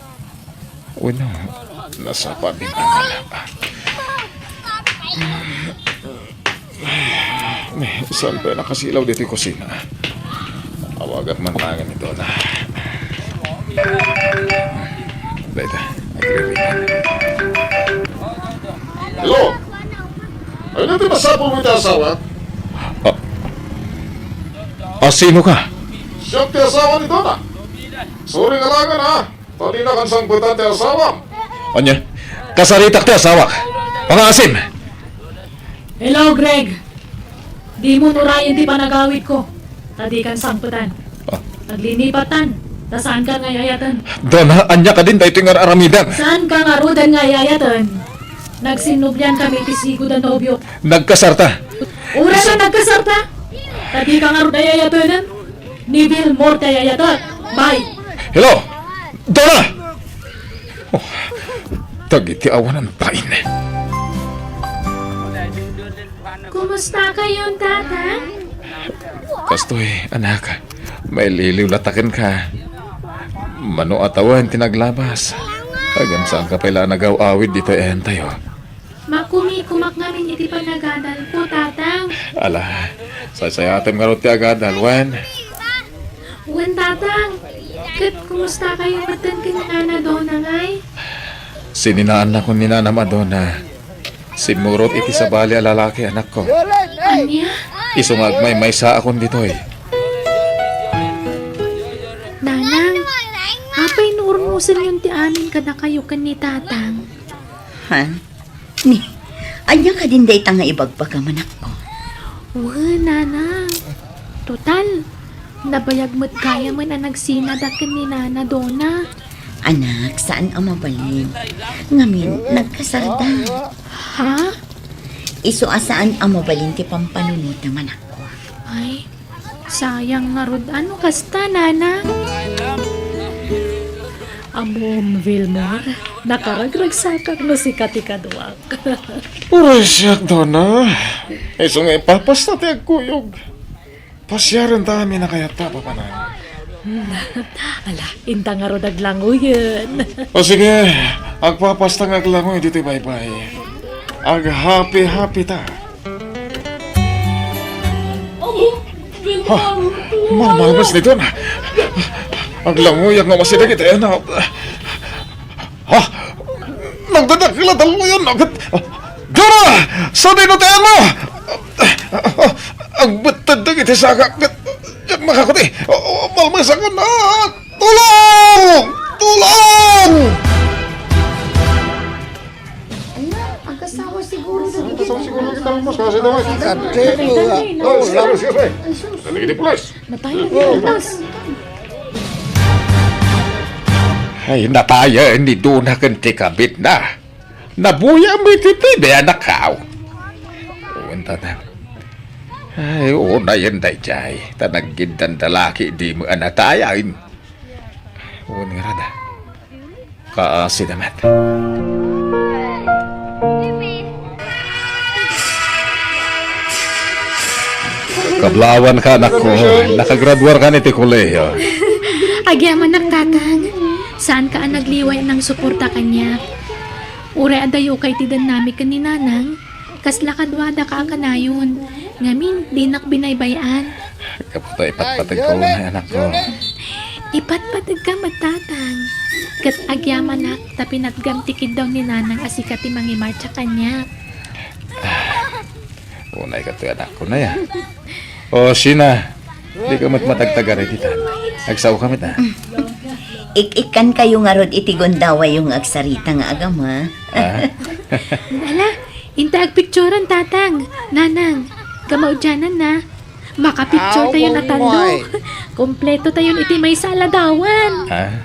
Wenno, nasapa din ang anak. Ni, saan pay nakasilaw ditoy kusina? Awagat man laeng ni Dona. Dayta, agririgan. Hello? Ay, na ti masapul mo iti asawa? Ah, ah, sino ka? Siak ti asawa ni Dona. Sorry nga laeng, ha? Ta dinakan sangpetan ti asawam. Ania? Kasaritak ti asawak. Pangaasim! Hello, Greg. Dimo nurayen ti panagawidko, ta dikan sangpetan. Ah. Aglinipatan, ta saankan nga ay-ayaten. Dona, ania kadin daytoy nga ar-aramidem? Saanka ngaruden nga ay-ayaten? Nagsinnublian kami iti sigud a nobio. Nagkasarta. Uray a nagkasarta, ta dika ngarud ay-ayatenen. Ni Vilmor ti ay-ayatek. Bye. Hello! Dona! Oh, dagiti awanan pain. Kumusta kayon, Tatang? Kastoy, anak. Maililiw latta kenka. Mano a tawen ti naglabas. Agam saanka pay la nagaw-awid ditoy entayo. Makumikumak ngamin iti panagadalko, Tatang. Ala, saysayaatem ngarud ti agadal, wen? Wen, Tatang. Ket kumusta kayo metten ken ni Nana Dona, ngay? Sininaannakon ni Nanam a Dona. Simmurot iti sabali a lalaki, anakko. Ania? Isu nga agmaymaysaakon ditoy. Nanang, apay no urmosenyon ti amin kadakayo ken ni Tatang? Ha? Ni, ania kadin dayta nga ibagbagam, anakko? Wen, Nanang. Total, nabayag met gayamen a nagsinada ken ni Nana Dona. Anak, saan a mabalin. Ngamin, nagkasarda. Ha? Isu a saan a mabalin ti pampanunotem, anakko. Ay, sayang ngarud a no kasta, Nana. Ammom, Vilmor, nakaragragsakak no sika ti kaduak. Uray siak, Dona. Isu nga ipapasta ti agkuyog. Pasiarenta amin a kayatta, papanan. Ala, inta ngarud aglanguyen. O sige, agpapasta nga aglanguy ditoy baybay. Ag-happy-happy ta. Ha? Malmalmes daytoy. Aglanguyak nga masidag iti anak. Ha? Nagdadakkel a dalmoyan, no? Ket, Dora! Sadino ti ayanmo? Agbetted dagiti sagak, ket diak makakuti. Malmesakon, ah! Tulong! Tulong! Ala, agasawa siguro dagiti. Agasawa siguro dagiti. Kasi daw, eh. Kadto, ah. Oh, sige, sige, sige. Ay, sus. Dali, di pulis. Natayen ni Dona. Ay, natayen ni Dona ken ti kabitna. Nabuyam iti T V, anakko. Wen, tatang. Ay, unayen daydiay. Ta naggiddandalaki idi met a natayen. Wen, ngarud, a. Kaasi da met. Kablawanka, anakko. Nakagraduarkan iti kolehiyo. Agyamanak, tatang. Saanka a nagliway a nangsuporta kaniak. Uray adayoka iti dennami ken ni nanang, kasla kaduadaka a kanayon. Ngamin, dinak binaybay-an. Gapu ta ipatpateg ko unay, anakko. Ipatpategka met, tatang. Ket agyamanak ta pinatgam ti kiddaw ni nanang a sika ti mangimartsa kaniak. Unay kadtoy, anakko, nay, a. O, Sheena, dika met matagtagari ditan. Agsaoka met, a. Ik-ikkankayo ngarud iti gundawayyo nga agsarita nga agama. A? Ala, inta agpicturan, tatang, nanang, kamaudiananna. Makapicture tayon a tandok. Kompletotayon iti maysa a ladawan. A?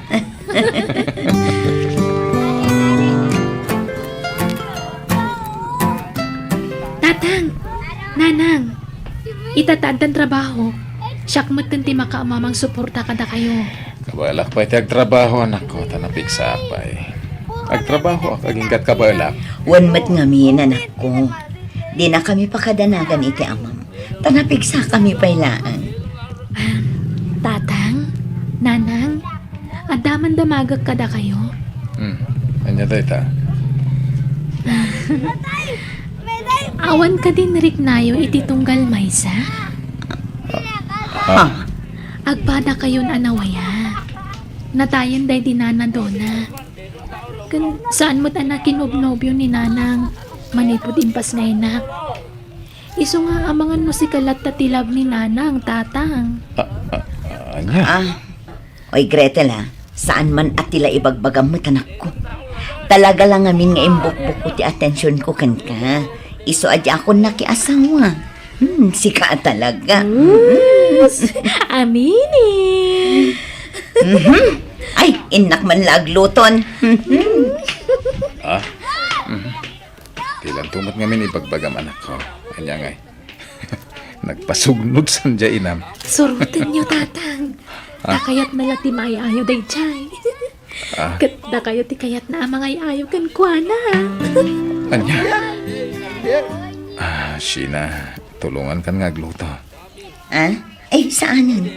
Tatang, nanang, ita ta addan trabaho, siak metten ti makaammo a mangsuporta kadakayo. Kabaelak pay ti agtrabaho, anakko, ta napigsaak pay. Agtrabahoak agingga't kabaelak. Wen met ngamin, anakko. Dinakami pakadanagan iti amam. Ta napigsakami pay laeng. Ah, tatang, nanang, adda man damagek kadakayo. Hmm, ania dayta? Awan kadin riknayo iti tunggal maysa? Ha? Agpadakayon a nawaya. Natayen daydi nana Dona. Ken saan met a nakinobnobio ni nanang manipud impasngaynak. Isu nga amangan no sika latta ti love ni nanang, tatang. A, a, ania? Ah, oy, Gretel, a, saan man a ti la ibagbagam met, anakko. Talaga la ngamin nga imbukbukko ti atensionko kenka. Isu a diakon nakiasawa. Hmm, sika a talaga. Sus, amini. Mhm. Ay, innak man la agluton. Mhm. Ah? Mhm. Dilanto met ngamin ibagbagam, anakko. Ania ngay? Nagpasugnod saan dia inam. Surotenyo, tatang. Ah. Ta kayatna la ti maay-ayo daydiay. Ah. Ket dakayo ti kayatna a mangay-ayo kenkuana. Ania? Ah, Sheena, tulongankan nga agluto. Ah? Ay, saanen.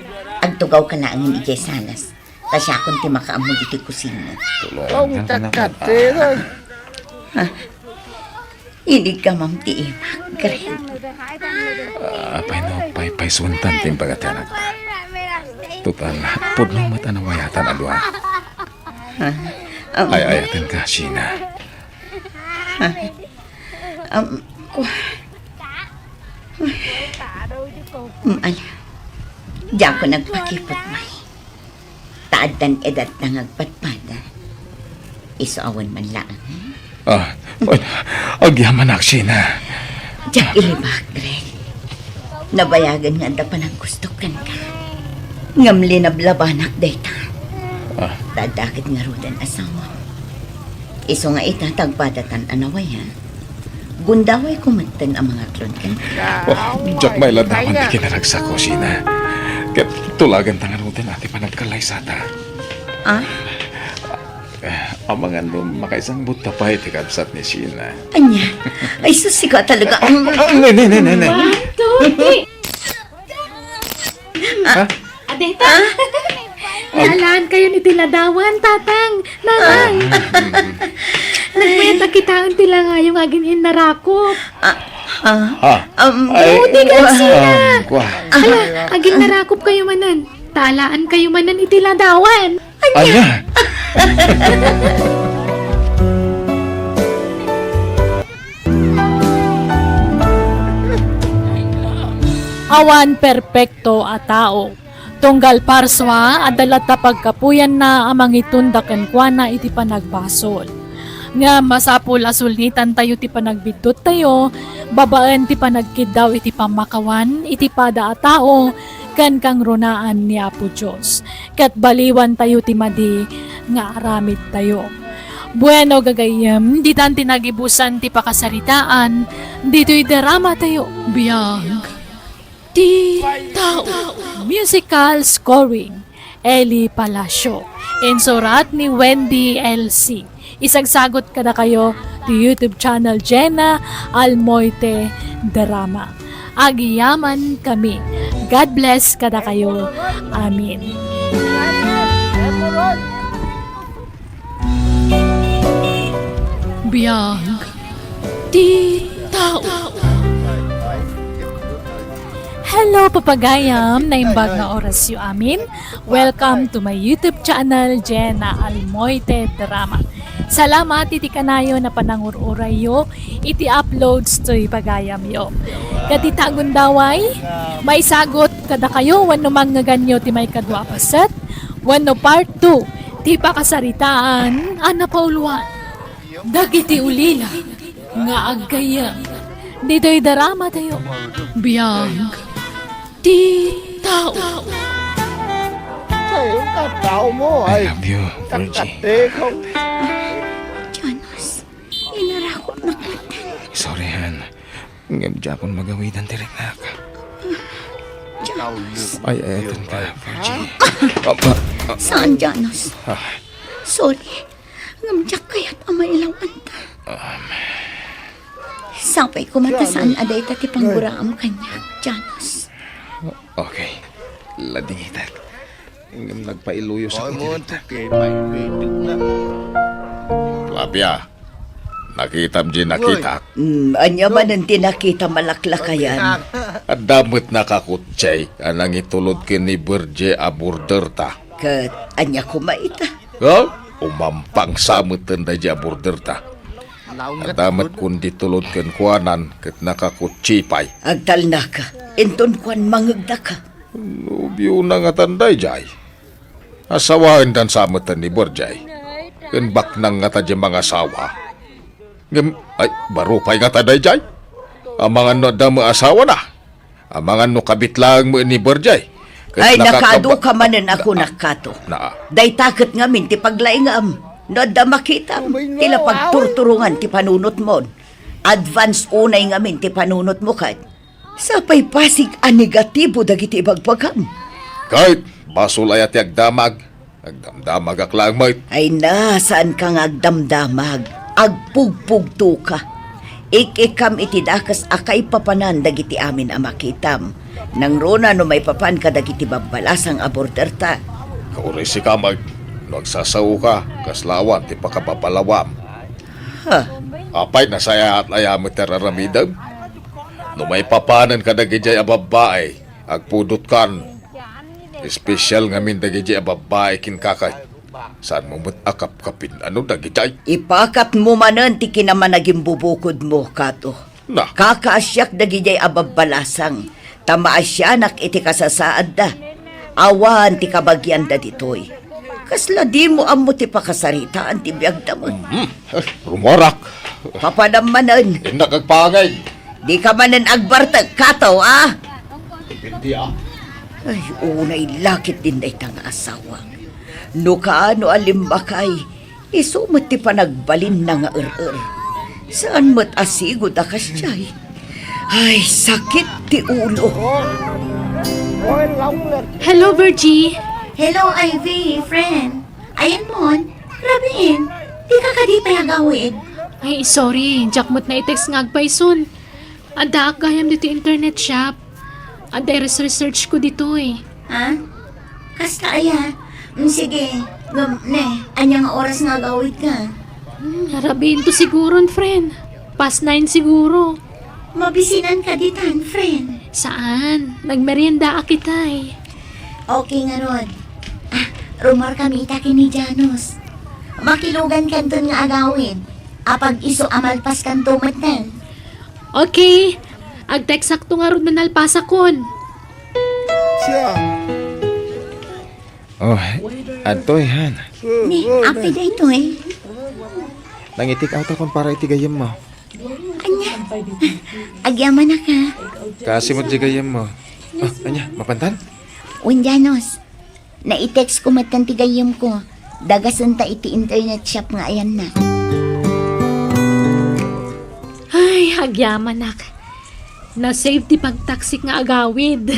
Agtugawka laengen idiay salas. Ta siakon ti makaammo iti kusina. Tulongan ka na. Ha? Inig ka, ma'am, ti imak, Gret. Ah, apay no, paypaysuentan ti imbaga ti anakta. Total, pudno met a nawayatan a dua. Ha? Um, ay-ayatenka, Sheena. Ha? Um, ku-, um, ala. Diakon agpakiput, may. Ta addan edatna nga agpadpada. Isu awan man laeng. Ah, ay, agyamanak, Sheena. Diak ilibak, Greg. Nabayagen nga adda panagkustok kenka. Ngem linablabanak dayta. Ah. Ta adda ket ngaruden asawam. Isu nga ita ta agpadatan a nawaya. Gundawayko metten a mangaklon kenka. Oh, diak mailadawan ti kinaragsakko, Sheena. Ket tulaganta ngaruden a ti panagkallaysata. Ah? Eh, amangan no makaisangbutta pay ti kabsat ni Sheena. Ania? Ay, sus, sika talaga. Ah, ah, ne, ne, ne, ne, ne. One, two, three. Ah? Adeta. Ah? Naalaan kayon iti ladawan, Tatang, Nanang. Nagmayat a kitaen ti langayo nga agin-innarakop. Ah, ah, Ha? um, Ay, Buti nga wa- sila. Ah, wa- Hala, agin-narakop kayo manen. Talaan kayo manen iti ladawan. Anya? Awan perpekto a tao. Tunggal parsua, adda latta pagkapuyanna a mangitunda kenkuana iti panagbasol. Ngem masapul a sulnitantayo ti panagbiddut tayo babaen ti panagkiddaw iti pammakawan iti pada a tao ken kangrunaan ni Apo Dios, ket baliwantayo ti madi nga aramidtayo. Bueno, gagayyem, ditan ti nagibusan ti pakasaritaan ditoy drama tayo. Biag ti tao. Musical scoring, Eli Palacio. Insurat ni Wendy L C. Isagsagot kadakayo ti YouTube channel Jenna Almoite Drama. Agyamankami. God bless kadakayo. Amen. Biag ti tao. Hello, papagayam! Naimbag nga orasyo amin. Welcome to my YouTube channel, Jenna Almoite Drama. Salamat iti kanayon a panangur-urayyo iti uploads toy pagayamyo. Ket ita a gundaway, maisagut kadakayo wenno manngeganyo ti maikadua a paset wenno part two ti pakasaritaan a napauluan dagiti ulila nga aggayyem. Ditoy drama tayo. Biag ti tao. Ay, ang katao mo, I ay, love you, Virgie. Takate ko. Janos, inarakot na ko. Sorry, Han. Ngem diakon magawidan ti riknak. Janos. Ay, ay, atan ka, Virgie. Ah, ah, ah. Saan, Janos? Ah. Sorry. Ngem diak kayat a mailawanta. Um. Sapay koma ta saan a dayta ti pangguraam kaniak, Janos. Okay. Ladingitak. Ngem nagpailuyosak iti dayta. Flavia, nakitam di nakitak? Mm, ania manen ti nakitam a laklakayan? Adda met nakakutsay a nangitulod ken ni Virgie a borderta. Ket ania koma ita? Ha? Umampang sa metten daydi a borderta. Adda met kundi tulod kenkuanan ket nakakutsay pay. Agtalnaka, inton kuan mangegdaka. Nobiona ngatan daydiay? Asawaendan sa metten ni Virgie. Ken baknang ngata di mangasawa. Ngem, ay, baro pay ngata daydiay? Amangan no adda met asawana? Amangan no kabit laeng met ni Virgie. Ket ay, nakakaba-, nakaadu ka manen a kunak, Kato. Na. Dayta ket ngamin ti paglaingam. No adda makitam, ti la pagturturungan ti panunotmon. Advance unay ngamin ti panunotmo ket. Sapay pasig a negatibo dagiti ibagbagam. Ket, basol aya ti agdamag? Agdamdamagak laeng met. Ay na, saanka nga agdamdamag. Agpugpugtoka. Ik-ikkam iti dakes a kaipapanan dagiti amin a makitam. Nangruna no maipapan kadagiti babbalasang a borderta. Kauray sika met, no agsasaoka, kasla awan ti pakababbalawam. Ha? Apay, nasayaat aya met ti ar-aramidem? No maipapanen kadagidiay a babbai, agpudotkan. Espesyal ngamin dagidiay a babbai ken kaka. Saanmo met a kapkapin-ano dagidiay? Ipakatmo manen ti kinamanagimbubukodmo, Kato. Na. Kakaasiak dagidiay a babbalasang, ta maasianak iti kasasaadda. Awan ti kabagianda ditoy. Kasla dimo ammo ti pakasaritaan ti biagda met. Mhm. Eh, rumuarak. Papanam manen. Innak agpangay. Dika manen agbartek, Kato, a? Depende, a. Ay, unay lakit din dayta nga asawa. No kaano a limbakay, isu met ti panagbalinna nga er-er. Saan met a sigud a kasdiay. Ay, sakit ti ulo. Hello, Virgie. Hello, Ivy, friend. Ayanmon, rabiin, dika kadi pay agawid? Ay, sorry, diak met na-text nga agpayson. Addaak gayam ditoy internet shop. Adda iresearch ko ditoy. Ha? Kasta aya? Mm, sige. Ngem, ne, ania nga oras nga agawidka? Hmm, rabiinto siguron, friend. Past nine siguro. Mabisinanka ditan, friend. Saan? Nagmeriendaak itay. Okay ngarud. Ah, rummuarkami ita ken ni Janus. Makilugankanton nga agawid. Apag isu a malpaskanto metten. Okay. Agtextakto ngarud no nalpasakon. Siya. Oh, adtoy, han. Ni, apay daytoy? Nangitik awta kon para iti gayyemmo. Ania? Agyamanak, ha? Kaasi met di gayyemmo. Ah, ania, mapantan? Wen, Janus. Nai-text ko metten ti gayyemko. Dagasenta iti internet shop nga ayanna. Ay, agyamanak. Na-save ti pagtaksik nga agawid.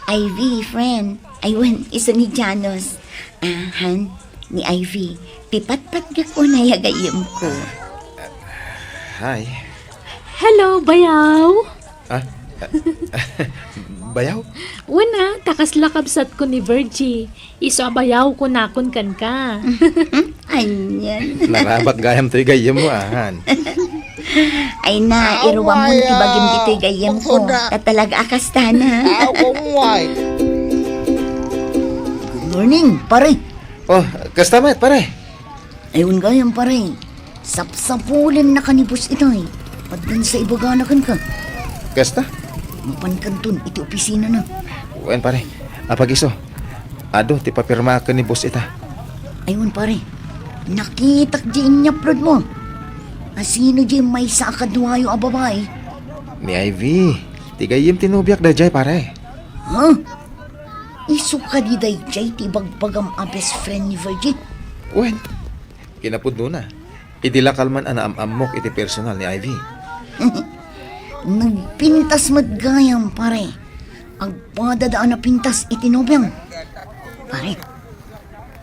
Ivy, friend. Ay, wen, isu ni Janus. Ah, han, ni Ivy. Ti patpatgak unay a gayyemko. Hi. Hello, bayaw. Ah? Bayaw? Wen a, ta kasla kabsatko ni Virgie. Isu a bayaw kunakon kenka. Anian? Narabak gayam toy gayyemmo, han. Ay na, iruamon ti bagim ditoy gayyemko. Ta talaga a kastana. Aw, kung why? Good morning, pare. Oh, kasta met, pare. Ay, wen gayam, pare. Sapsapulennaka ni boss itay. Addan sa ibagana kenka. Kasta? Mapankanton iti opisinana. Wen, pare. Apag isu, adu ti papirmaak ken ni boss ita. Ay, wen, pare. Nakitak di in-uploadmo. Asino di maysa a kaduayo a babai? Ni Ivy. Ti gayyem ti nobiak daydiay, pare. Ha? Isu kadi daydiay ti ibagbagam a best friend ni Virgie? Wen, kinapudnona, idi la kalman a naam-ammok iti personal ni Ivy. Nagpintas met gayam, pare. Agpadada a napintas iti nobiam. Pare,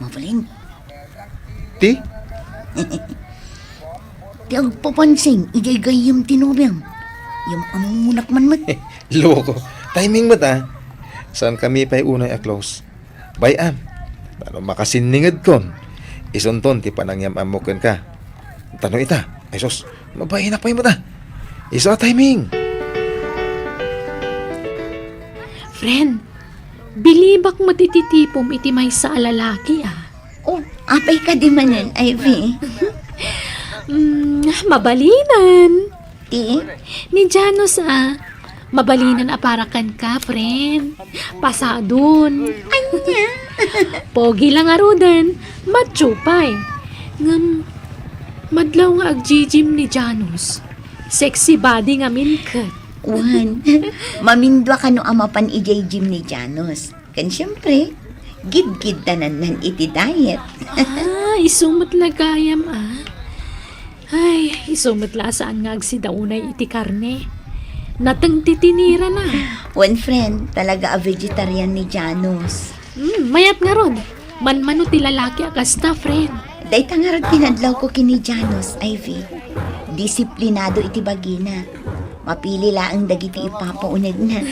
mabalin. Ti? Ti agpapansin, idiay gayyem ti nobiam. Yam-ammonak man met. Loko. Timing met, a. Saankami pay unay a close. Bay-am. Tano makasinningedkon. Isunton ti panangyam-ammok kenka. Tano ita. Ay sus, mabainak pay met, a. Isu a timing. Friend, bilibak met iti tipom iti maysa a lalaki, a. Oh, apay kadi manen, Ivy? Mm, mabalinan. Ti? Ni Janus, a. Mabalinan a para kenka, friend. Pasadon. Ania? Pogi la ngaruden, macho pay. Ngem, madlaw nga ag-gym ni Janus. Sexy body ngamin ket. Wen, mamindua kano a mapan idiay gym ni Janus. Ken siempre, gidgiddanannan iti diet. Ah, isu met la gayam, a. Ay, isu met la a saan nga agsida unay iti karne. Nateng ti tinirana. Wen, friend, talaga a vegetarian ni Janus. Hmm, mayat ngarud. Manmano ti lalaki a kasta, friend. Dayta ngarud ti nadlawko ken ni Janus, Ivy. Disiplinado iti bagina. Mapili laeng dagiti ipapaunegna.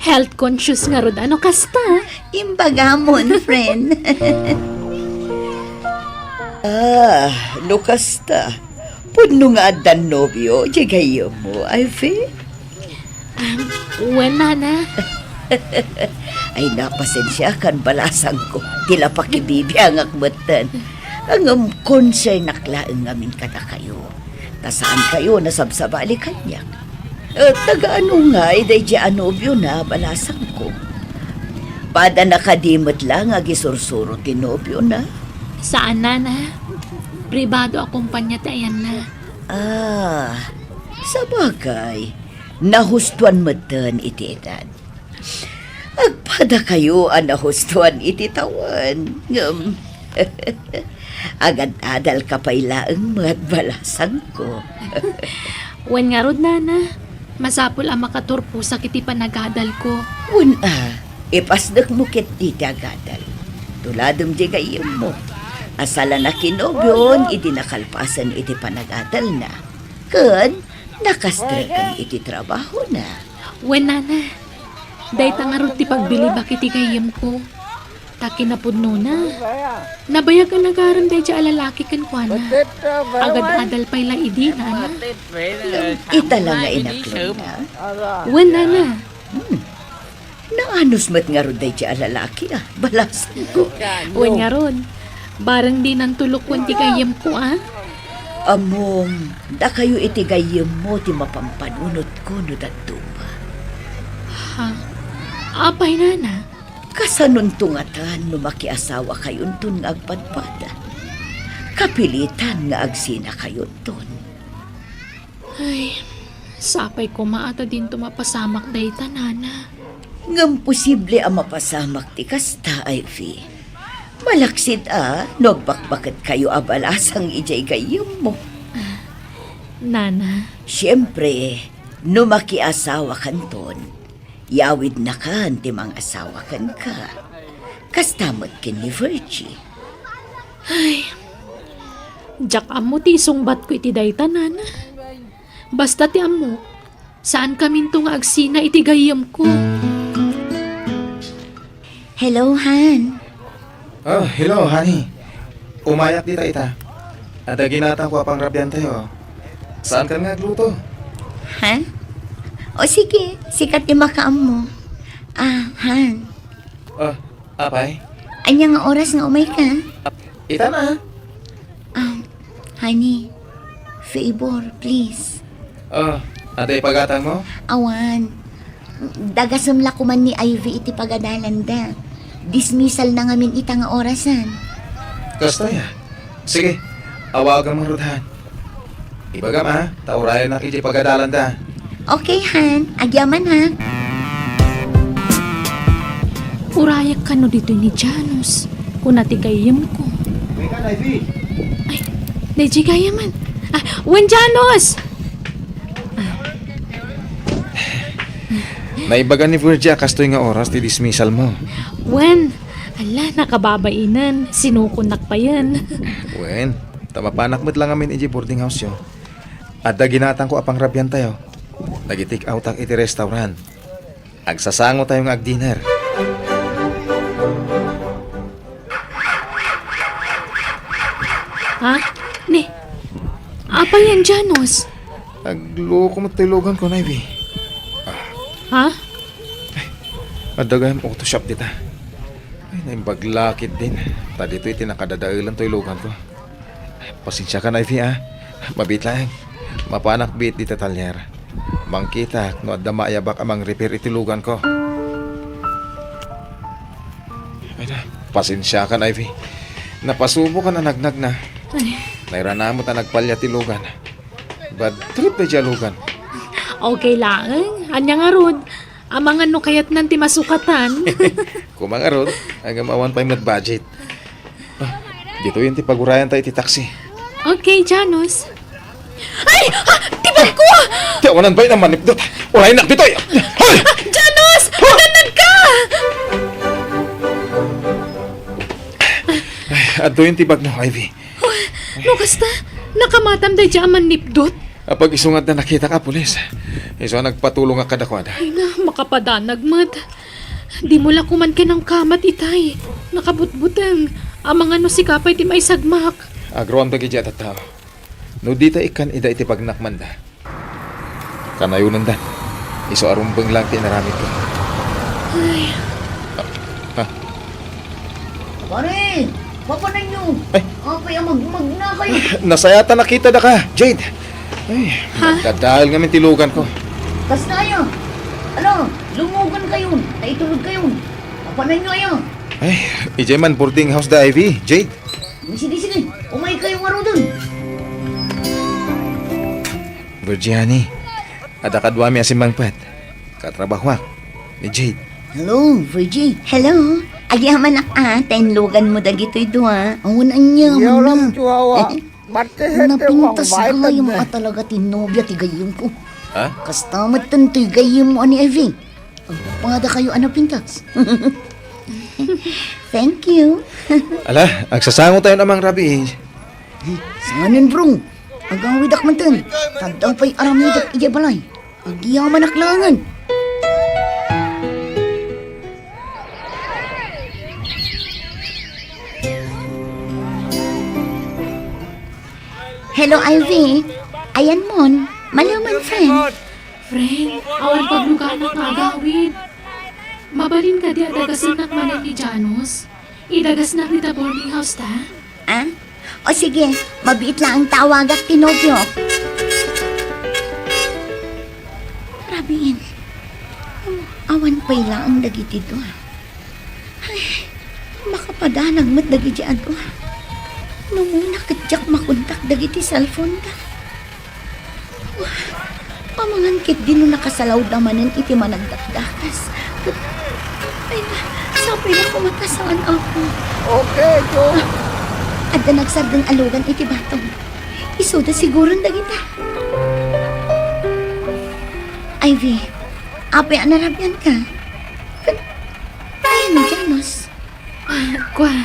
Health conscious ngarud a no kasta. Imbagamon, friend. Ah, no kasta, pudno nga addan nobio diay gayyemmo, Ivy? Am, wen, nana. Ay, napasensiakan, balasangko. Ti la pakibibiangak metten. Ngem konsernak laeng ngamin kadakayo. Ta saankayo nasabsabali kaniak. Eh, taga-ano ngay daydiay a nobiona, balasangko? Padana kadi met la nga agisursuro ti nobiona? Saan, nana. Pribado a kompania ti ayanna. Ah, sabagay, nahustoan metten iti edad. Agpadakayo a nahustoan iti tawen, ngem agad-adalka pay laeng met, balasangko. Wen ngarud, nana, masapul a makaturposak iti panagadalko. Wen a, ipasdekmo ketdi ti agadal. Tuladem diay gayyemmo a sala nakinobion idi nakalpasen iti panagadalna, ken nakastreken iti trabahona. Wen, nana, dayta ngarud ti pagbilibak iti gayyemko. Ta kinapudnona, nabayag a nagarem daydiay a lalaki kenkuana. Agad-adal pay la idi, nana. Ita la nga inaklona. Wen, nana. Hmm. Naanus met ngarud daydiay a lalaki, a. Balasangko. Wen ngarud, bareng dinanto lokuen ti gayyemko, a. Ammom, dakayo iti gayyemmo ti mapampanunotko no dadduma. Ha? Apay, nana? Kasanonto ngatan no makiasawakayonton nga agpadpada? Kapilitan nga agsinakayonton. Ay, sapay koma a ta dinto mapasamak dayta, nana. Ngem posible a mapasamak ti kasta, Ivy. Malaksid a no agbakbaketkayo a balasang idiay gayyemmo. Ah, nana. Siempre, no makiasawakanton, yawidnakan ti mangasawa kenka. Kasta met ken ni Virgie. Ay, diak ammo ti isungbatko iti dayta, nana. Basta ti ammok, saankaminto nga agsina iti gayyemko. Hello, Han. Oh, hello, honey. Umayak dita ita. Adda ginatangko a pangrabiantayo. Saankan nga agluto? Ha? O sige, sika ti makaammo. Ah, Han. Oh, apay? Ania nga oras nga umayka? Ita na. Ah, honey, favor, please. Oh, adda ipagatangmo? Awan. Dagasem la koman ni Ivy iti pagadalanda. Dismissal na ngamin ita nga orasan. Kasta ya. Sige, awagam ngarud, Han. Ibagam, a, ta urayennak iti pagadalanda. Okay, Han. Agyaman, ha? Urayak kano ditoy ni Janus, kuna ti gayyemko. Ay, daydiay gayam man. Ah, wen, Janus! Naibaga ni Virgie a kastoy nga oras ti dismissal mo. Wen, ala, nakababainen, sinukonak payen. Wen, ta mapanak met la ngamin idiay boarding house-yo. Adda ginatangko a pangrabiantayo. Nagi-take outak iti restaurant. Agsasangotayo nga agdinner. Ha? Ni, apay yan, Janus? Nagloko met toy luganko, Ivy. Ha? Adda gayam auto shop dita. Ay, naimbag la ketdin. Ta ditoy ti nakadadaelan toy luganko. Pasensiakan, Ivy, a. Mabiit laeng. Mapanak biit dita talyer. Mangkitak no adda maayabak a mangrepair iti luganko. Ay na, pasensiakan, Ivy. Napasubokan a nagnagna. Ay. Nairana met a nagpalya ti lugan. Bad trip daydiay a lugan. Okay laeng. Ania ngarud? Amangan no kayatnan ti masukatan. Koma ngarud, ngem awan pay met budget. Ah, ditoyen ti pagurayanta iti taxi. Okay, Janus. Ay! Ah, ti bagko! Ti awanan pay a mannipdut. Uraynak ditoy. Hoy! Ah, Janus! Magannad ka! Ay, adtoyen ti bagmo, Ivy. Oh, no kasta, nakamatam daydiay a mannipdut? Apag isu nga adda nakitak a pulis. Isu a nagpatulongak kadakuada. Ay na, makapadanag met. Dimo la koman kinangkamat itay. Nakabutbuteng. Amangan no sika pay ti maisagmak. Agraem dagiti a tattao. No dita ikkan ida iti pagnakmanda, kanayonanda. Isu a rumbeng laeng ti inaramidko. Ay. Ha? Pare! Papananyo! Ay. Apay a magmagna kayo? Nasayat a nakitadaka, Jade. Ay, ha? Nagdadael ngamin ti luganko. Kasta aya? Ala, lumogan kayo. Naitulog kayo. Papananyo aya? Ay, idiay man boarding house da, Ivy, Jade. Sige, sige. Umay kayo ngaruden. Virgiani, adda kaduami a simmangpet. Katrabahoak ni Jade. Hello, Virgie. Hello. Agyamanak a, ta inluganmo dagitoy dua. Awan ania, Chihuahua. Napintas gayam a talaga ti nobia ti gayyemko. Ha? Kasta met toy gayyemmo a ni Ivy. Agpada kayo a napintas. Thank you. Ala, agsasangotayon a mangrabii. Saanen, bro. Agawidak manten. Taddaw pay aramidek idiay balay. Agyamanak laengen. Hello, Ivy. Ayanmon. Maliw man, friend. Friend, awan pagluganak nga agawid. Mabalin kadi a dagasennak manen ni Janus? Idagasnak dita boarding house ta? Ah? O sige, mabiit laeng tawagak ti nobiok. Rabiin, awan pay laeng dagiti dua. Ay, makapadanag met dagiti adu. Numona ket diak makontak dagiti cellphone da. Amangan ketdi no nakasalawda manen iti managdakdakas. Ay, sapay na koma ta saan, Apo. Okay, go. Adda nagsardeng a lugan iti bato. Isuda siguron dagita. Ivy, apay a narabianka? Ket, ayan ni Janus. Ah, kua.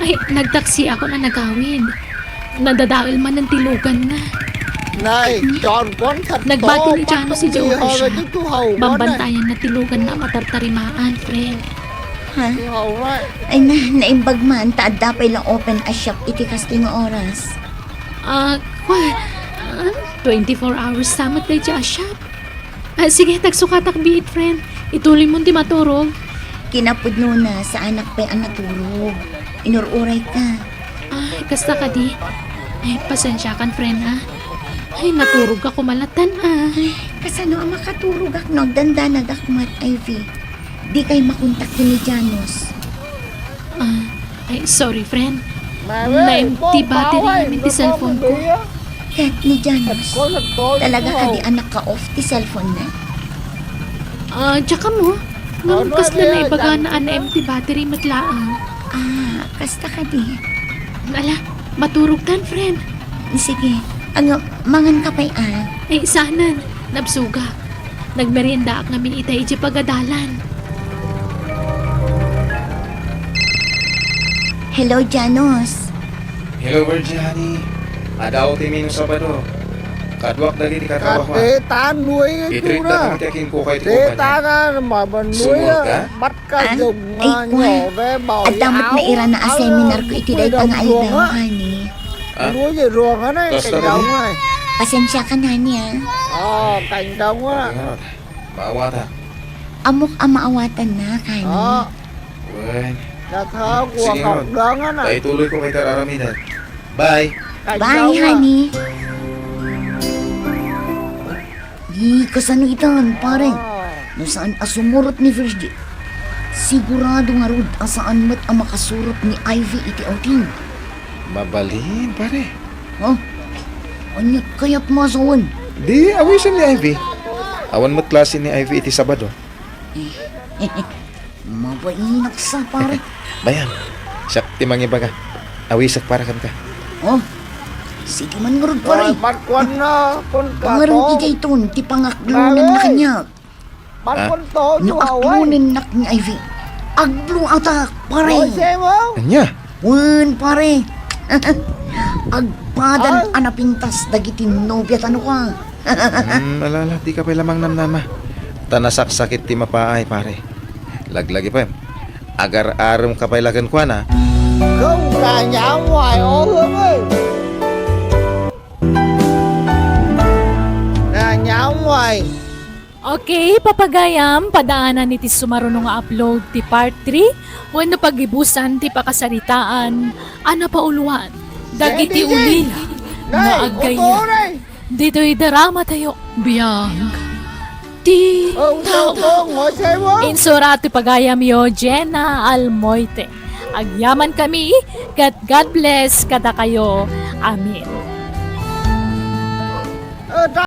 Ay, nagtaksiakon a nagawid. Nadadael manen ti luganna. Nay, John Bon, kat Nagbati ni Janus iti orasna. Bambantayanna ti luganna a matartarimaan, friend. Ha? Ay na, naimbag man, ta adda pay la open a shop iti kastoy nga oras. Ah, kua. Ah, twenty-four hours sa met daydiay a shop. Ah, sige, tagsukatak biit, friend. Ituloymon ti maturog. Kinapudnona, saanak pay a naturog. Inur-urayka. Ah, kasta kadi. Ay, pasensiakan, friend, ah. Ay, naturog ako malatan, ah. Ay, kasano a makaturogak no agdandanagak met, Ivy? Dikay makontak ken ni Janus. Ah, ay, sorry, friend. Naem ti battery ngamin ti cellphone ko. Ket ni Janus, talaga kadi a naka-off ti cellphone na? Ah, diak ammo. Ngem kasla naibagana a naem ti battery met laeng. Ah, kasta kadi. Ala, maturogtan, friend. Sige, ania, manganka pay, ah. Ay, saanen. Nabsogak. Nagmeriendaak ngamin ita idiay pagadalan. Hello, Janus. Hello, Virgie, honey. Adda ti menus Sabado. Kaduak dagiti katrabahoan. Kapitan, buhay nga itsurat. Itreatda kami ti akinkuka iti kumpanya. Sumurot ka? Ah, ay, kua. Adda met nairana a seminar ko iti dayta nga aldaw, honey. Ah? Kasta kadi? Pasensiakan, honey, ah. Ah, maawatan. Ammok a maawatannak, honey. Ah. Wen. Sige ngarud. Ta ituloyko kay kararamidan. Bye. Bye, honey. Di, kasano itan, pare? No saan a sumurot ni Virgie, sigurado ngarud a saan met a makasurot ni Ivy iti outing. Mabalin, pare. Ha? Ania kayat masawen? Di, awisen ni Ivy. Awan met klase ni Ivy iti Sabado. Mabainak sa, pare. Bayam, siak ti mangibaga. Awisek para kenka. Oh, sige man ngarud, pare. Ay, magkuan na, kun ka Bangaren to. Idiay ton ti pangaklonen na kaniak. Magkuan to, No juaway. Aklonennak ni Ivy, agblue atak, pare. Oy, semo? Ania? Wen, pare. Agpadan a napintas dagiti nobia tano ka. Hmm, ala, ala, dika pay la mangnamnama. Ta nasaksakit ti mapaay, pare. Laglagipem. Agar-aremka pay la kenkuana. Kung kanyaway, oh, lumay. Kanyaway. Okay, papagayam, padaanan iti sumaruno nga upload ti part three wenno pagibusan ti pakasaritaan a napauluan dagiti ulila nga aggayyem. Ditoy drama tayo, Biag ti Tao. Insurat ti pagayamyo, Jenna Almoite. Agyaman kami, ket God bless kadakayo. Amen.